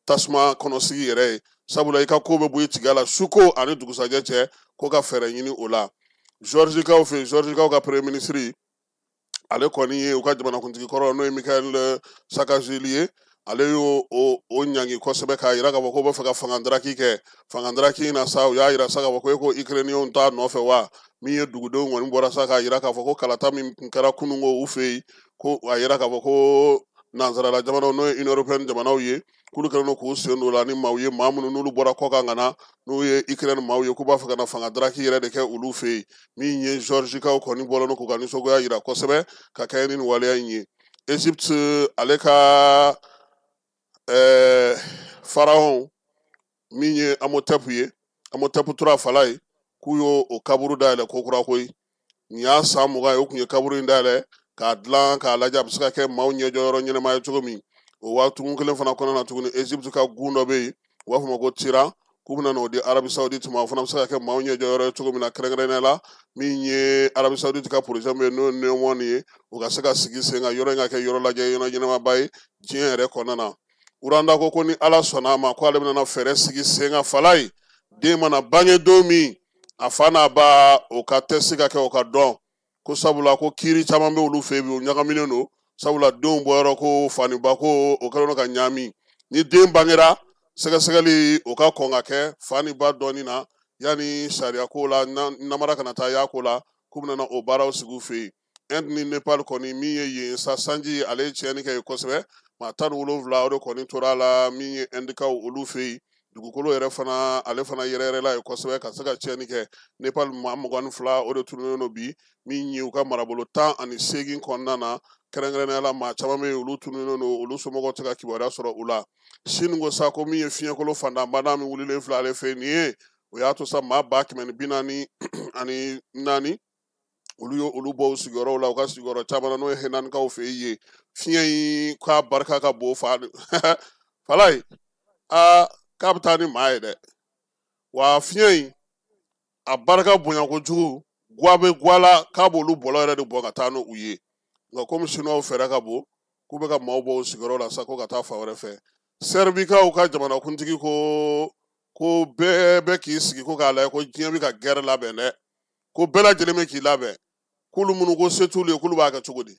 tasuma kɔnɔsigi yɛrɛ ye, sabula i ka ko bɛ bɔ i tigiya la su ko ani dugusajɛ cɛ, ko ka fɛɛrɛ ɲini o la. Georgikaw fɛ yen, Georgikaw ka premier ministre Ale kɔni ye u ka jamanakuntigi kɔrɔ, n'o ye Mikhail Saakashvili ye, ale y'o o ɲangi kosɛbɛ, k'a yira k'a fɔ k'o bɛ fɛ ka fangandaraki kɛ. Fangandaraki in na sa, u y'a yira sa k'a fɔ ko e ko Ukrainiyɛnw t'a nɔfɛ wa. Min ye dugudenw kɔni bɔra sa k'a yira k'a fɔ ko kalata min tun kɛra kununko u fɛ yen, ko a yira k'a fɔ ko nansarala jamanaw, n'o ye Union européenne jamanaw ye, k'olu kɛlen don k'u sen don la ni maaw ye, maa minnu n'olu bɔra kɔkan ka na, n'u ye Ukraine maaw ye, k'u b'a fɛ ka na fanga daraki yɛrɛ de kɛ olu fɛ yen. Min ye Georgikaw kɔni bɔlen don k'u ka nisɔngoya yira kosɛbɛ ka kɛɲɛ ni nin waleya in ye. Egypte, ale ka pharaon min ye Amotep ye, Amotep tura fala ye, k'u y'o o kaburu dayɛlɛ ko kura koyi. Nin y'a san 20 ye u tun ye kaburu in dayɛlɛ k'a dilan k'a lajɛ a bɛ se ka kɛ maaw ɲɛjɔyɔrɔ ɲɛnama ye cogo min. O waati kelen fana kɔnɔna na tuguni, Egypte ka gun dɔ bɛ yen, u b'a fɔ ma ko Tiran, k'u bɛna n'o di Arabie Saoudite ma, o fana bɛ se ka kɛ maaw ɲɛjɔyɔrɔ ye cogo min na, kɛrɛnkɛrɛnnenya la min ye Arabie Saoudite ka projet min ye, n'o ye Neom ye, u ka se ka sigi sen kan, yɔrɔ in ka kɛ yɔrɔ lajɛ yɔrɔ ɲɛnamaba ye diɲɛ yɛrɛ kɔnɔna na. Rwanda ko ni Ala sɔnna a ma, ko ale bɛna fɛɛrɛ sigi sen kan fala ye, den mana bange don min, a fa n'a ba o ka test ka kɛ, o ka dɔn, ko sabula ko kiiri caman bɛ olu fɛ yen bi, o ɲagaminen don, sabula denw bɔyɔrɔ ko faniba ko o kɛlen don ka ɲaami. Ni den bangera, sɛgɛsɛgɛli o ka kɔn ka kɛ fa ni ba dɔɔni na, yanni sariya ko la namara kana taa y'a ko la, k'u bɛna o baaraw sigi u fɛ yen. Inde ni Nepal kɔni, min ye yen sa sanji, ale ye tiɲɛni kɛ yen kosɛbɛ, maa 17 o de kɔni tora a la. Min ye Indikaw olu fɛ yen, dugukolo yɛrɛ fana, ale fana yɛrɛ yɛrɛ la yen kosɛbɛ ka se ka tiɲɛni kɛ. Nepal maa 22 o de tununnen don bi, min ye u ka marabolo 18 kɔnɔna na, kɛrɛnkɛrɛnnenya la maa caman bɛ yen, olu tununnen don, olu somɔgɔw tɛ ka kibaruya sɔrɔ u la. Sini ko sa ko min ye fiɲɛkolo fantanbana min wulilen filɛ ale fɛ yen nin ye, o y'a to sa maa 144,000 olu ye olu bɔ u sigiyɔrɔw la, u ka sigiyɔrɔ caman na, n'o ye Henanikaw fɛ yen. Fiɲɛ in k'a barika ka bon fa fala ye, aa k'a bɛ taa ni maa ye dɛ. Wa fiɲɛ in a barika bonya kojugu, guwa bɛ guwa la, k'a b'olu bɔlɔ yɛrɛ de bɔ ka taa n'u ye. Nka komi Sinuwaw fɛɛrɛ ka bon, k'u bɛ ka maaw bɔ u sigiyɔrɔ la sa ko ka taa fan wɛrɛ fɛ. Sɛrbikaw ka jamanakuntigi ko bɛɛ bɛ k'i sigi ko k'a lajɛ ko diɲɛ bɛ ka gɛrɛ labɛn dɛ, ko bɛɛ lajɛlen bɛ k'i labɛn, k'olu minnu ko se t'olu ye, k'olu b'a kɛ cogo di?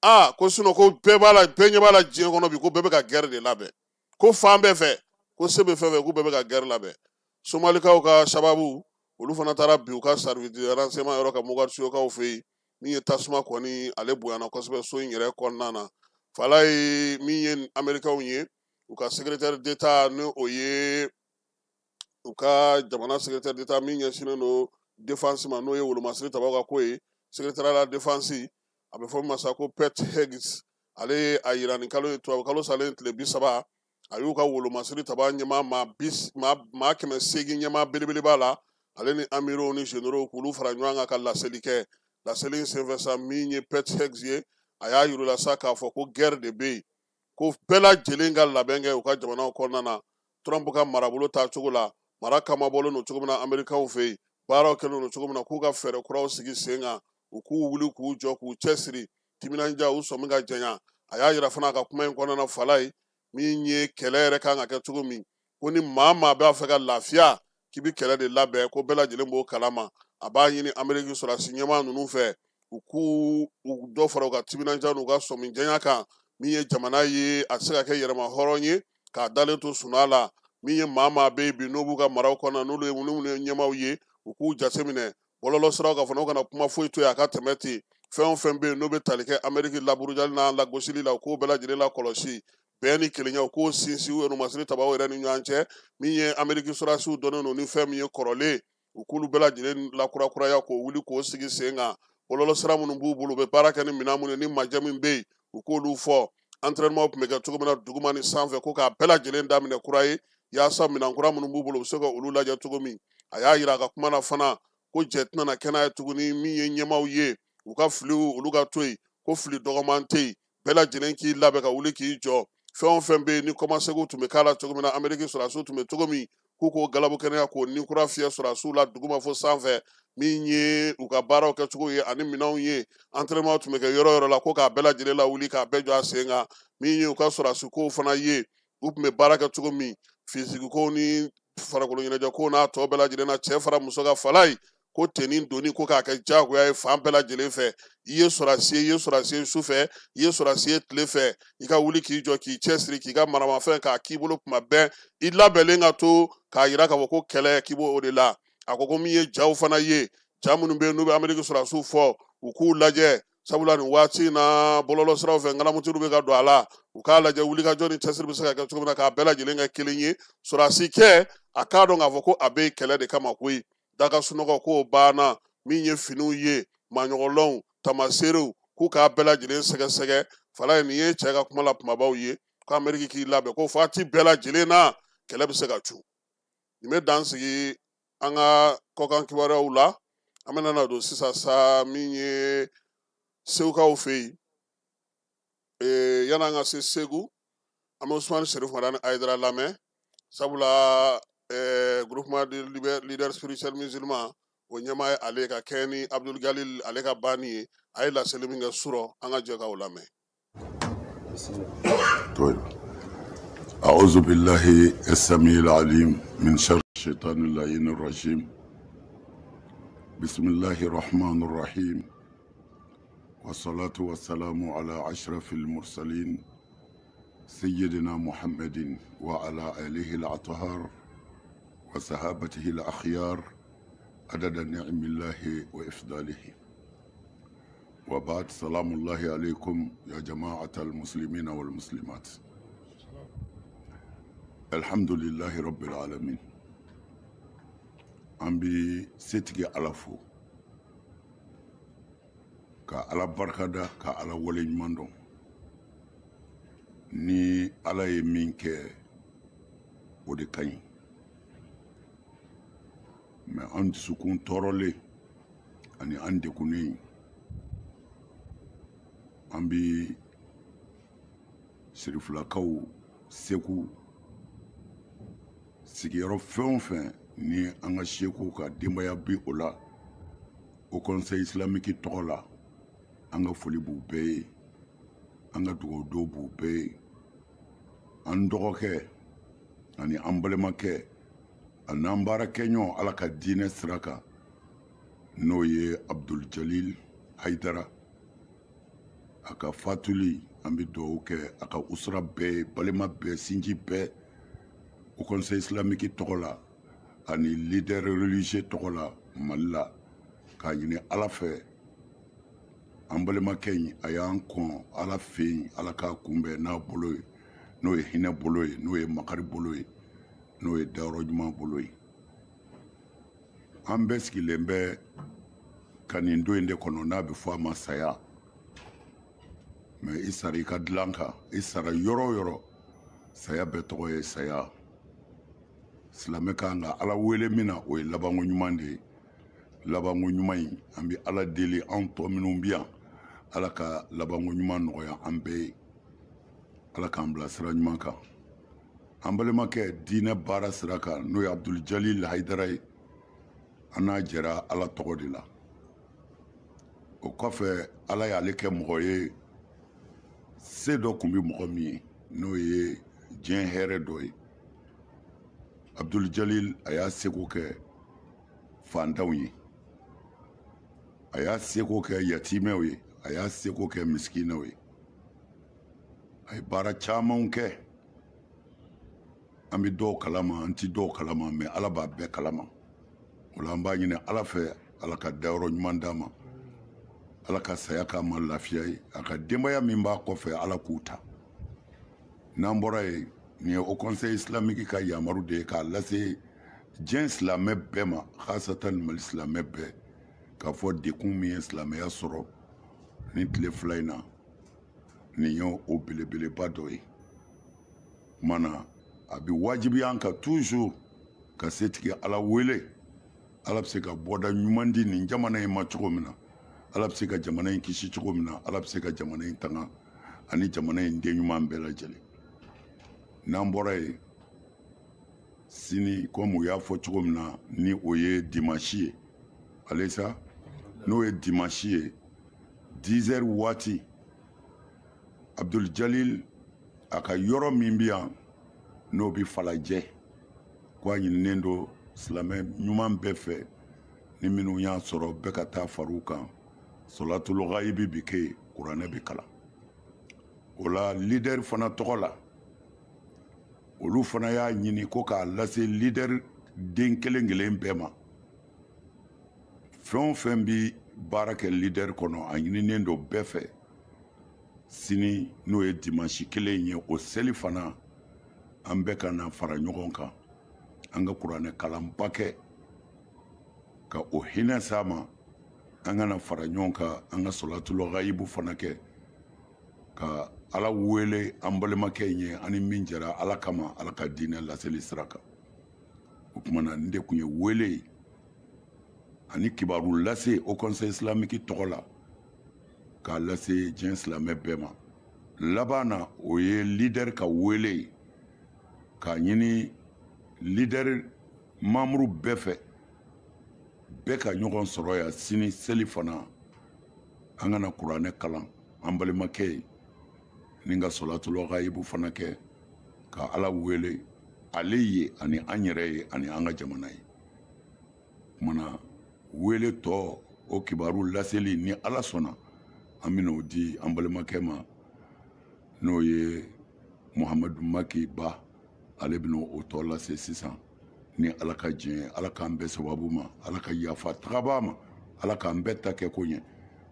Aa ko sinɔn ko bɛɛ b'a la, bɛɛ ɲɛ b'a la diɲɛ kɔnɔ bi, ko bɛɛ bɛ ka gɛrɛ de labɛn, ko fan bɛɛ fɛ, ko se bɛ fɛn fɛn, k'u bɛɛ bɛ ka gɛrɛ labɛn. Somalikaw ka sababu, olu fana taara bi u ka service de renseignement yɔrɔ ka Mogadisiokaw fɛ yen. Min ye tasuma kɔni, ale bonyana kosɛbɛ so in yɛrɛ kɔnɔna na. Fala ye min ye Américains ye, u ka secrétaire d'État, ni o ye u ka jamana secrétaire d'État min ɲɛsinnen don défense ma, n'o ye wolomasiri tabaw ka ko ye, secrétaire à la défense, a bɛ fɔ min ma sa ko Pete Hegseth, ale ye a yira nin kalo ye, tubabu kalo salen tile 30, a y'u ka wolomasiri taba ɲɛmaa maa 800 ɲɛmaa belebeleba la, ale ni amiraux ni généraux, k'olu fara ɲɔgɔn kan ka laseli kɛ. Laseli in senfɛ sa, min ye Pete Hegseth ye, a y'a yir'u la sa k'a fɔ ko guerre de bɛ yen, ko bɛɛ lajɛlen ka labɛn kɛ u ka jamanaw kɔnɔna na. Trump ka marabolo taacogo la, mara kamabɔlen don cogo min na Américains fɛ yen, baaraw kɛlen don cogo min na, k'u ka fɛɛrɛ kuraw sigi sen kan, u k'u wuli k'u jɔ k'u cɛsiri, timinandiya u sɔmi ka janya. A y'a yira fana a ka kuma in kɔnɔna na fala ye, min ye kɛlɛ yɛrɛ kan ka kɛ cogo min, ko ni maa maa b'a fɛ ka lafiya, k'i bɛ kɛlɛ de labɛn, ko bɛɛ lajɛlen b'o kalama. A b'a ɲini Amérique sɔrɔdasi ɲɛmaa ninnu fɛ, u k'u dɔ fara u ka timinandiya n'u ka sɔmi janya kan. Min ye jamana ye, a tɛ se ka kɛ yɛrɛma hɔrɔn ye k'a dalen to sunaa la. Min ye maa maa bɛ yen bi, n'u b'u ka maraw kɔnɔna, n'olu ye minnu ye ɲɛmaaw ye, u k'u jateminɛ bɔlɔlɔ siraw kan fana, u kana kuma foyi to yen a ka tɛmɛ ten. Fɛn o fɛn bɛ yen n'o bɛ tali kɛ Amérique laburujali n'a lagosili la, u k'o bɛɛ lajɛlen lakɔlɔsi. Bɛn ni kelenya, u k'o sinsin u yɛrɛ masiri tabaw yɛrɛ ni ɲɔgɔn cɛ. Min ye Amérique sɔrɔdasiw dɔnnen don ni fɛn min ye kɔrɔlen, u k'olu bɛɛ lajɛlen lakurakuraya k'o wuli k'o sigi sen kan. Bɔlɔlɔ sira minnu b'u bolo, u bɛ baara kɛ ni minɛn minnu ye, ni majɛ min bɛ yen, u k'olu fɔ. Entraînement tun bɛ kɛ cogo min na duguma ni sanfɛ, ko k'a bɛɛ lajɛlen daminɛ kura ye, yaasa minɛn kura minnu b'u bolo, u bɛ se ka olu lajɛ cogo min. A y'a yira a ka kuma na fana ko jɛ tɛna kɛ n'a ye tuguni. Min ye ɲɛmaaw ye, u ka filiw olu ka to yen, ko fili dɔgɔman tɛ yen, bɛɛ lajɛlen k'i labɛn ka wuli k'i jɔ. Fɛn o fɛn bɛ yen ni kɔmasegin tun bɛ k'a la cogo min na, Amérique sɔrɔdasiw tun bɛ cogo min, k'u k'o galabu kɛnɛya k'o ni kura fiyɛ sɔrɔdasiw la duguma fo sanfɛ. Min ye u ka baaraw kɛcogo ye ani minɛnw ye, entraînement tun bɛ kɛ yɔrɔ yɔrɔ la, ko k'a bɛɛ lajɛlen lawuli k'a bɛɛ jɔ a sen kan. Min ye u ka sɔrɔdasi kow fana ye, u tun bɛ baara kɛ cogo min, physique kow ni farikolo ɲɛnajɛ kow n'a tɔ bɛɛ lajɛlen na, cɛ fara muso ka fala ye, Ko tenue donni ko k'a kɛ diyagoya ye fan bɛɛ lajɛlen fɛ. I ye sɔrɔdasi ye, i ye sɔrɔdasi ye su fɛ, i ye sɔrɔdasi ye tile fɛ, i ka wuli k'i jɔ, k'i cɛsiri, k'i ka maramafɛn k'a k'i bolo tuma bɛɛ, i labɛnlen ka to k'a yira k'a fɔ ko kɛlɛ k'i b'o de la. A ko ko min ye jaw fana ye, ja minnu bɛ yen n'u bɛ Ameriki sɔrɔdasiw fɔ, u k'u lajɛ, sabula nin waati in na bɔlɔlɔsiraw fɛ ŋalamutiriw bɛ ka don a la. U k'a lajɛ wulikajɔ ni cɛsiri bɛ se ka kɛ cogo min na k'a bɛɛ lajɛlen kɛ kelen ye. Sɔrɔdasi kɛ, a k'a dɔn k'a fɔ ko a bɛ kɛlɛ de kama koyi. Daga sunɔgɔ k'o banna. Min ye finiw ye, maɲɔgɔlɔnw, tamaseerew, k'u k'a bɛɛ lajɛlen sɛgɛsɛgɛ. Fala ye nin ye cɛ ka kuma la kumabaw ye, ko Ameriki k'i labɛn ko waati bɛɛ lajɛlen na kɛlɛ bɛ se ka cun. Nin bɛ dan sigi an ka kɔkan kibaruyaw la. An bɛna na don sisan sa min ye segukaw fɛ yen. Yan'an ka se Segu, an bɛ Usumani Serif Madani Hayidara lamɛn, sabula groupement de leaders spirituels musulmans o ɲɛmaa ye ale ka kɛ ni Abdul Jalil ale ka banni ye. A ye laseli min kɛ surɔ, an ka jɛ k'aw lamɛn.
طيب. أعوذ بالله السميع العليم من شر الشيطان اللعين الرجيم. بسم الله الرحمن الرحيم، والصلاة والسلام على أشرف المرسلين سيدنا محمد وعلى آله الأطهار وصحابته الأخيار عدد نعم الله وإفضاله. وبعد، سلام الله عليكم يا جماعة المسلمين والمسلمات. الحمد لله رب العالمين. An bi setigi Ala fo, ka Ala barikada, ka Ala waleɲuman dɔn. Ni Ala ye min kɛ, o de ka ɲi. Mɛ an dusukun tɔɔrɔlen ani an degunnen, an bi Sirifilakaw Segu sigiyɔrɔ fɛn o fɛn ni an ka sekow ka denbaya bi o la, Haut Conseil islamique tɔgɔ la, an ka foli b'u bɛɛ ye, an ka dugawu b'u bɛɛ ye. An dɔgɔkɛ ani an balimakɛ ani an baarakɛɲɔgɔn Ala ka diinɛ sira kan, n'o ye Abdul Jalil Hayidara, a ka fatuli, an bɛ dugawu kɛ a ka usra bɛɛ ye, balima bɛɛ, sinji bɛɛ, Haut Conseil islamique tɔgɔ la ani leader religieux tɔgɔ la Mali la, k'a ɲini Ala fɛ an balimakɛ in a y'an kɔn Ala fɛ yen, Ala k'a kunbɛn n'a bolo ye, n'o ye hinɛ bolo ye, n'o ye makari bolo ye, n'o ye dayɔrɔ ɲuman bolo ye. An bɛɛ sigilen bɛ ka nin don in de kɔnɔ, n'a bɛ fɔ a ma saya. Mɛ i sara i ka dilan kan, i sara yɔrɔ o yɔrɔ, saya bɛɛ tɔgɔ ye saya. Silamɛ kan ka Ala wele min na, o ye labanko ɲuman de ye. Labanko ɲuman in, an bɛ Ala deli, anw tɔ minnu bɛ yan, Ala ka labanko ɲuman nɔgɔya an bɛɛ ye, Ala k'an bila sira ɲuman kan. An balimakɛ diinɛ baara sira kan, n'o ye Abdul Jalil Hayidara ye, an n'a jɛra Ala tɔgɔ de la. O kɔfɛ, Ala y'ale kɛ mɔgɔ ye, se dɔ tun bɛ mɔgɔ min ye, n'o ye diɲɛ hɛrɛ dɔ ye. Abdul Jalil a y'a seko kɛ fantanw ye, a y'a seko kɛ yatimɛw ye, a y'a seko kɛ misikinɛw ye. A ye baara camanw kɛ, an bɛ dɔw kalama, an ti dɔw kalama, mɛ Ala b'a bɛɛ kalama. O la an b'a ɲini Ala fɛ, Ala ka dayɔrɔ ɲuman d'a ma, Ala ka saya k'a ma lafiya ye, a ka denbaya min b'a kɔfɛ, Ala k'u ta. N'an bɔra yen, nin ye Haut Conseil islamique ka yamaru de ye k'a lase diɲɛ silamɛ bɛɛ ma, khasatan Mali silamɛ bɛɛ, k'a fɔ dekun min ye silamɛya sɔrɔ nin tile 2 in na, nin ye o belebeleba dɔ ye. Kuma na, a bɛ wajibiya an kan toujours ka setigi Ala wele. Ala bɛ se ka bɔda ɲuman di nin jamana in ma cogo min na, Ala bɛ se ka jamana in kisi cogo min na, Ala bɛ se ka jamana in tanga ani jamana in den ɲuman bɛɛ lajɛlen. N'an bɔra yen, sini, komi u y'a fɔ cogo min na, ni o ye dimanche ye, alesa n'o ye dimanche ye, 10 heures waati, Abdul Jalil a ka yɔrɔ min bɛ yan, n'o bɛ Falajɛ, ko a ɲininen don silamɛ ɲuman bɛɛ fɛ. Ni minnu y'a sɔrɔ bɛɛ ka taa far'u kan, sɔlatulu gayibi bi kɛ yen, kuranɛ bi kalan. O la leader fana tɔgɔ la, olu fana y'a ɲini ko k'a lase leader den kelen kelen bɛɛ ma. Fɛn o fɛn bi baara kɛ leader kɔnɔ, a ɲininen don bɛɛ fɛ sini, n'o ye dimanche kelen ye, o seli fana an bɛɛ ka na fara ɲɔgɔn kan, an ka kuranɛ kalanba kɛ ka o hinɛ s'a ma. An ka na fara ɲɔgɔn kan, an ka sɔlatulu gayibu fana kɛ ka Ala wele an balimakɛ in ye, ani min jɛra Ala kama, Ala ka diinɛ laseli sira kan. O tuma na nin de tun ye wele ye ani kibaru lase Haut Conseil islamique tɔgɔ la k'a lase diɲɛ silamɛ bɛɛ ma. Laban na, o ye leader ka wele ye k'a ɲini leader membre bɛɛ fɛ, bɛɛ ka ɲɔgɔn sɔrɔ yan sini seli fana, an kana kuranɛ kalan an balimakɛ ye, ni ka sɔlatulu gayibu fana kɛ ka Ala wele ale ye, ani an yɛrɛ ye, ani an ka jamana ye. Kumana wele tɔ, o kibaru laseli, ni Ala sɔnna, an bɛn'o di an balimakɛ ma, n'o ye Muhamadu Maki Ba, ale bɛna o tɔ lase sisan ni Ala ka diɲɛ. Ala k'an bɛɛ sababu ma, Ala ka yafa tagaba ma, Ala k'an bɛɛ ta kɛ ko ɲɛ.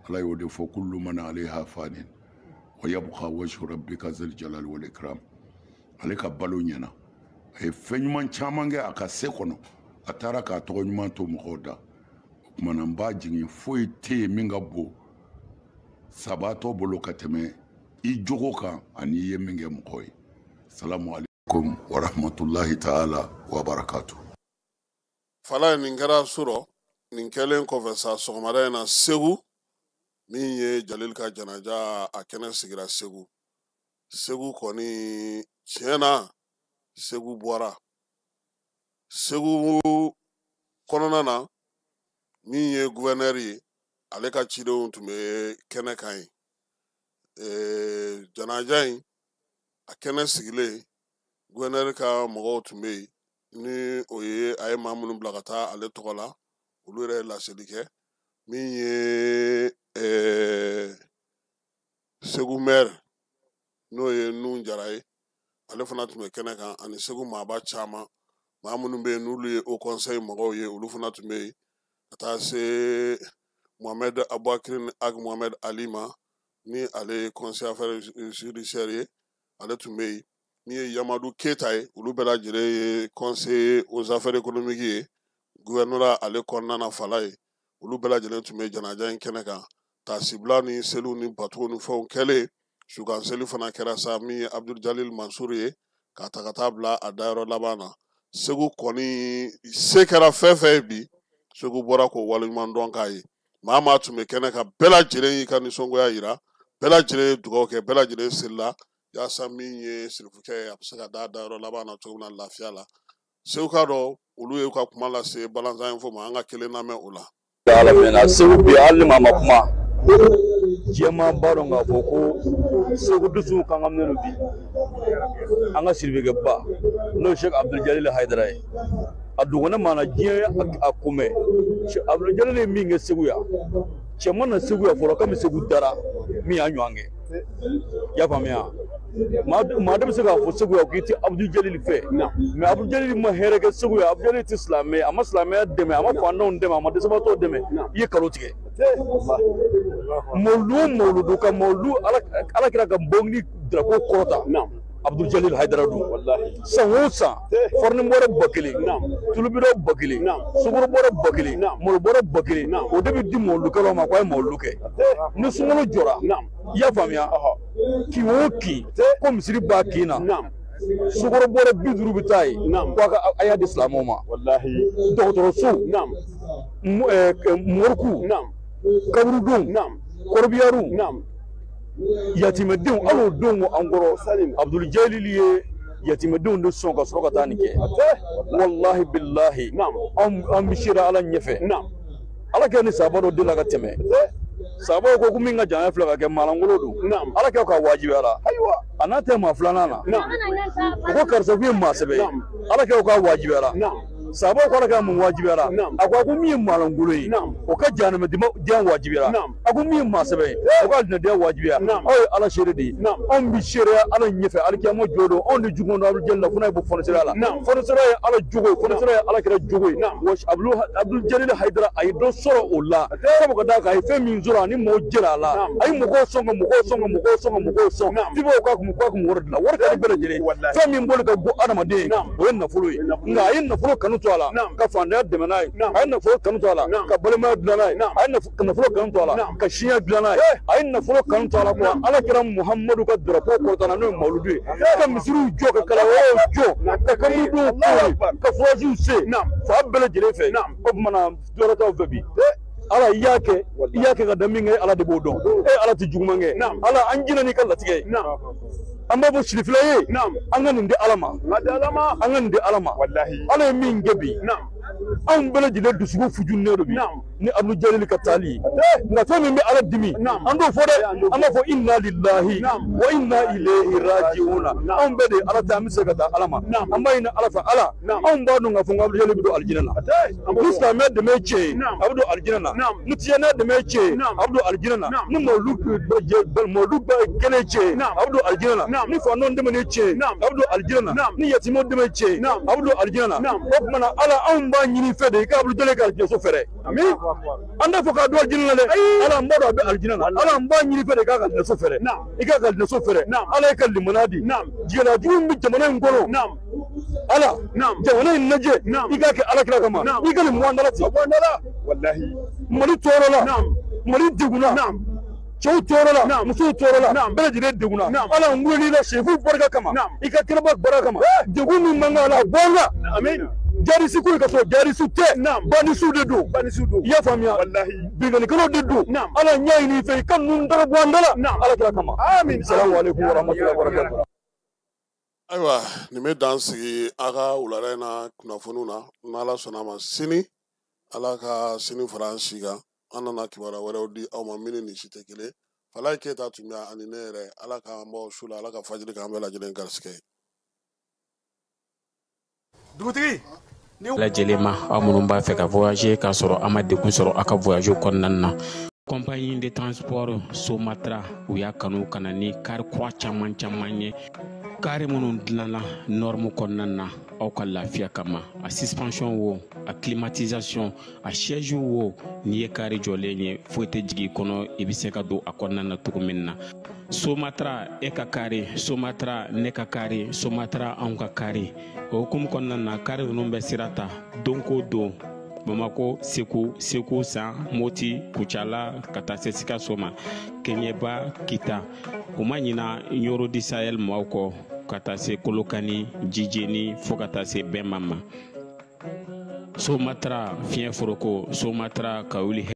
Ala y'o de fɔ: kullu man alayha fanin wa yabqa wajhu rabbika zal jalali wal ikram. Ale ka balo ɲɛna, a ye fɛn ɲuman caman kɛ a ka se kɔnɔ, a taara k'a tɔgɔ ɲuman to mɔgɔw da. O tuma na n b'a jigin, foyi tɛ yen min ka bon sabatɔ bolo ka tɛmɛ i jogo kan ani i ye min kɛ mɔgɔw ye. Salamu alaikum wa rahmatulahi ta'ala wa barakatuh.
Fala, nin kɛra surɔ. Nin kɛlen kɔfɛ sa, sɔgɔmada in na, Segu, min ye Jalil ka janaja, a kɛnɛ sigira Segu. Segu kɔni, tiɲɛ na, Segu bɔra. Segu kɔnɔna na, min ye gouverneur ye, ale ka cidenw tun bɛ kɛnɛ kan yen. Janaja in a kɛnɛ sigilen, gouverneur ka mɔgɔw tun bɛ yen, ni o ye a ye maa minnu bila ka taa ale tɔgɔ la, olu yɛrɛ ye laseli kɛ. Min ye Segu maire, n'o ye Nun Jara ye, ale fana tun bɛ kɛnɛ kan, ani Segu maaba caman, maa minnu bɛ yen n'olu ye Haut Conseil mɔgɔw ye, olu fana tun bɛ yen, ka taa se Mohamed Aboubacrine Ag Mohamed Ali ma, ni ale ye conseiller affaires judiciaires ye, ale tun bɛ yen. Min ye Yamadu Keyita ye, olu bɛɛ lajɛlen ye conseiller aux affaires économiques ye gouvernorat ale kɔnɔna na. Fala ye, olu bɛɛ lajɛlen tun bɛ janaja in kɛnɛ kan. Taasibila ni seliw ni batow ni fɛnw kɛlen, sukan seli fana kɛra sa, min ye Abdul Jalil Mansur ye, k'a ta ka taa bila a dayɔrɔ laban na. Segu kɔni se kɛra fɛn fɛn ye bi, Segu bɔra k'o waleɲuman dɔn k'a ye. Maa maa tun bɛ kɛnɛ kan, bɛɛ lajɛlen y'i ka nisɔngoya yira, bɛɛ lajɛlen ye dugawu kɛ, bɛɛ lajɛlen selila yaasa min ye sirifukɛ ye, a bɛ se ka da dayɔrɔ laban na cogo min na lafiya la. Segu ka dɔn, olu ye ka kuma lase Balanzan Info ma, an ka kelen lamɛn o la.
Alamina, Segu bi, hali ni maa ma kuma, jɛman b'a dɔn k'a fɔ ko Segu dusuw kan ka minɛ bi. An ka sirifekɛba, n'o ye Sheikh Abdul Jalil Hayidara ye, a dɔgɔnin maa na diɲɛ a kunbɛn. Sheikh Abdul Jalil ye min kɛ Segu yan, cɛ ma na Segu yan fɔlɔ komi Segu dara min y'a ɲɔgɔn kɛ. I y'a faamuya? Maa dɔ bɛ se k'a fɔ Segu yan k'i tɛ Abdul Jalil fɛ, mais Abdul Jalil ma hɛrɛ kɛ Segu yan. Abdul Jalil tɛ silamɛ, a ma silamɛya dɛmɛ, a ma fantanw dɛmɛ, a ma dɛsɛbaatɔw dɛmɛ. I ye nkalon tigɛ. Mawuludu o mawuludu ka mawuludu, Ala kira ka bɔngili drapeau kɔrɔta, Abdul Jalil Hayidara don. San o san, farini bɔrɛ 1000, tulubidɔ 1000, sukaro bɔrɛ 1000, malo bɔrɛ 1000, o de bɛ di mawuludukɛlaw ma k'a ye mawuludu kɛ. Ni sunkalo jɔra, i y'a faamuya, kin o kin ko misiri b'a kin na, sukaro bɔrɛ 50 bɛ taa yen ko a y'a di silamɛw ma. Dɔgɔtɔrɔso, moriku, kaburudenw, kɔrɔbiyariw, yatimɛdenw, hali o don ko an kɔrɔ Abdul Jalil ye yatimɛdenw de sɔn ka sɔrɔ ka taa nin kɛ. Walahi bilahi, an bɛ seere Ala ɲɛfɛ. Ala kɛ ni sahaba dɔ delila ka tɛmɛ, sahabaw ko min ka janya filɛ ka kɛ maalankolon don. Ala kɛ k'a wajibiya la, a n'a tɛ maa filanan na, o ko karisa k'u ye maa sɛbɛ ye. Ala kɛ k'a wajibiya la. Sahabaw ko ala ka mun wajibiyara? A ko min ye maalankolon ye, o ka jahanama wajibiyara. A ko min ye maa sɛbɛ ye, o ka alijinɛden wajibiya. Aw ye ala seere de ye. Anw bi seereya ala ɲɛfɛ alikiyama jɔ don. Anw de jugu don Abdul Jalil la, fo n'a ye bɔ fɔnisɛrɛya la. Fɔnisɛrɛya ye ala jogo ye, fɔnisɛrɛya ye ala kira jogo ye. Wa Abdul Jalil Hayidara a ye dɔ sɔrɔ o la, sabu ka d'a kan a ye fɛn min sɔrɔ ani mɔgɔw jɛra a la. A ye mɔgɔw sɔn ka mɔgɔw sɔn ka mɔgɔw sɔn ka mɔgɔw sɔn. Fibaw k'a kun wari dilan, wari ka di bɛɛ lajɛlen. Fɛn min bɔli ka go adamaden, o ye nafolo ye. Nka a ye nafolo kanu to a la ka fantanya dɛmɛ n'a ye, a ye nafolo kanu to a la ka balimaya dilan n'a ye, a ye nafolo kanu to a la ka siya dilan n'a ye, a ye nafolo kanu to a la ko ala kira Muhamadu ka drapeau kɔrɔta n'o ye mawuludu ye, ka misiriw jɔ, ka kalanyɔrɔw jɔ, ka kaburudow kori, ka furajiw se fa bɛɛ lajɛlen fɛ. O tuma na dɔwɛrɛ t'aw fɛ bi. Ala i y'a kɛ, i y'a kɛ ka da min kɛ, ala de b'o dɔn. E ala tɛ juguman kɛ. Ala an jinɛ n'i ka latigɛ ye. An b'a fɔ sirifila ye, an ka nin di ala ma, an ka nin di ala ma. Ala ye min kɛ bi, anw bɛɛ lajɛlen dusukun fujunnen don bi ni Abdul Jalil ka taali ye. Nka fɛn min bɛ ala dimi, an t'o fɔ dɛ. An b'a fɔ inna lillahi wa inna ilayhi raji'una. Anw bɛɛ de ye ala ta, an bɛ se ka taa ala ma. An b'a ɲini ala fɛ, ala anw b'a dɔn k'a fɔ ko Abdul Jalil bɛ don alijinɛ na. Ni silamɛya dɛmɛ ye tiɲɛ ye, a bɛ don alijinɛ na. Ni tijaniya dɛmɛ ye tiɲɛ ye, a bɛ don alijinɛ na. Ni mawuludu kɛnɛ ye tiɲɛ ye, a bɛ don alijinɛ na. Ni faantanw dɛmɛ ye tiɲɛ ye, a bɛ don alijinɛ na. Ni yatimɛw dɛmɛ ye tiɲɛ ye, a bɛ don alijinɛ na. O tuma na ala anw b'a ɲini fɛ de i ka Abdul Jalil ka alijinɛso fɛrɛ. An t'a fɔ k'a don alijinɛ na dɛ. Ala n b'a dɔn a bɛ alijinɛ na. Ala n b'a ɲini fɛ de i k'a ka alijinɛso fɛrɛ. I k'a ka alijinɛso fɛrɛ. Ala ye ka limaniya di. Jigila jugu min bɛ jamana in kɔnɔ, ala jamana in lajɛ, i k'a kɛ ala kira kama. I ka nin bɔ an da la ten. Mali tɔɔrɔ la, Mali degunna, cɛw tɔɔrɔ la, musow tɔɔrɔ la, bɛɛ lajɛlen degunna. Ala n wulila la sefu barika kama, i ka kɛnɛba barika kama, degun min man kan la, bɔ an kan. Jarisi ko ka sɔrɔ jarisiw tɛ, banisiw de don. I y'a faamuya, binkannikɛlaw de don. Ala n y'a ɲini i fɛ, i ka ninnu daga bɔ an da la, ala kira kama. Salamu aleykum wa rahmatulahi wa barakatuh.
Ayiwa, nin bɛ dan sigi a ka wulada in na kunnafoniw na. N'ala sɔnna a ma, sini ala ka sini fara an si kan, an nana kibaruya wɛrɛw di aw ma min ni nin si tɛ kelen. Falaye Keyita tun bɛ ani ne yɛrɛ. Ala k'an bɔ su la, ala ka fajiri k'an bɛɛ lajɛlen garisigɛ.
Dugutigi
lajɛlen ma, aw minnu b'a fɛ ka voyager k'a sɔrɔ a ma degun sɔrɔ aw ka voyage kɔnɔna na. Compagnie de transport Somatra, u y'a kanu ka na ni kari kura caman caman ye, kari minnu dilanna norme kɔnɔna na aw ka lafiya kama. A suspension wo, a climatisation, a siège wo, n'i ye kari jɔlen ye, foyi tɛ jigin i kɔnɔ, i bɛ se ka don a kɔnɔna na cogo min na. Somatra e ka kari, Somatra ne ka kari, Somatra anw ka kari. O hukumu kɔnɔna na, kari ninnu bɛ sira ta don ko don, Bamako, Segu, Segu San, Moti, Kucala, ka taa se Sikaso ma, Keɲeba, Kita. U ma ɲina Ɲoro di Sahel maaw kɔ, ka taa se Kolokani, Jijeni, fo ka taa se Bɛnma ma. Somatra fiɲɛ foroko, Somatra ka wuli.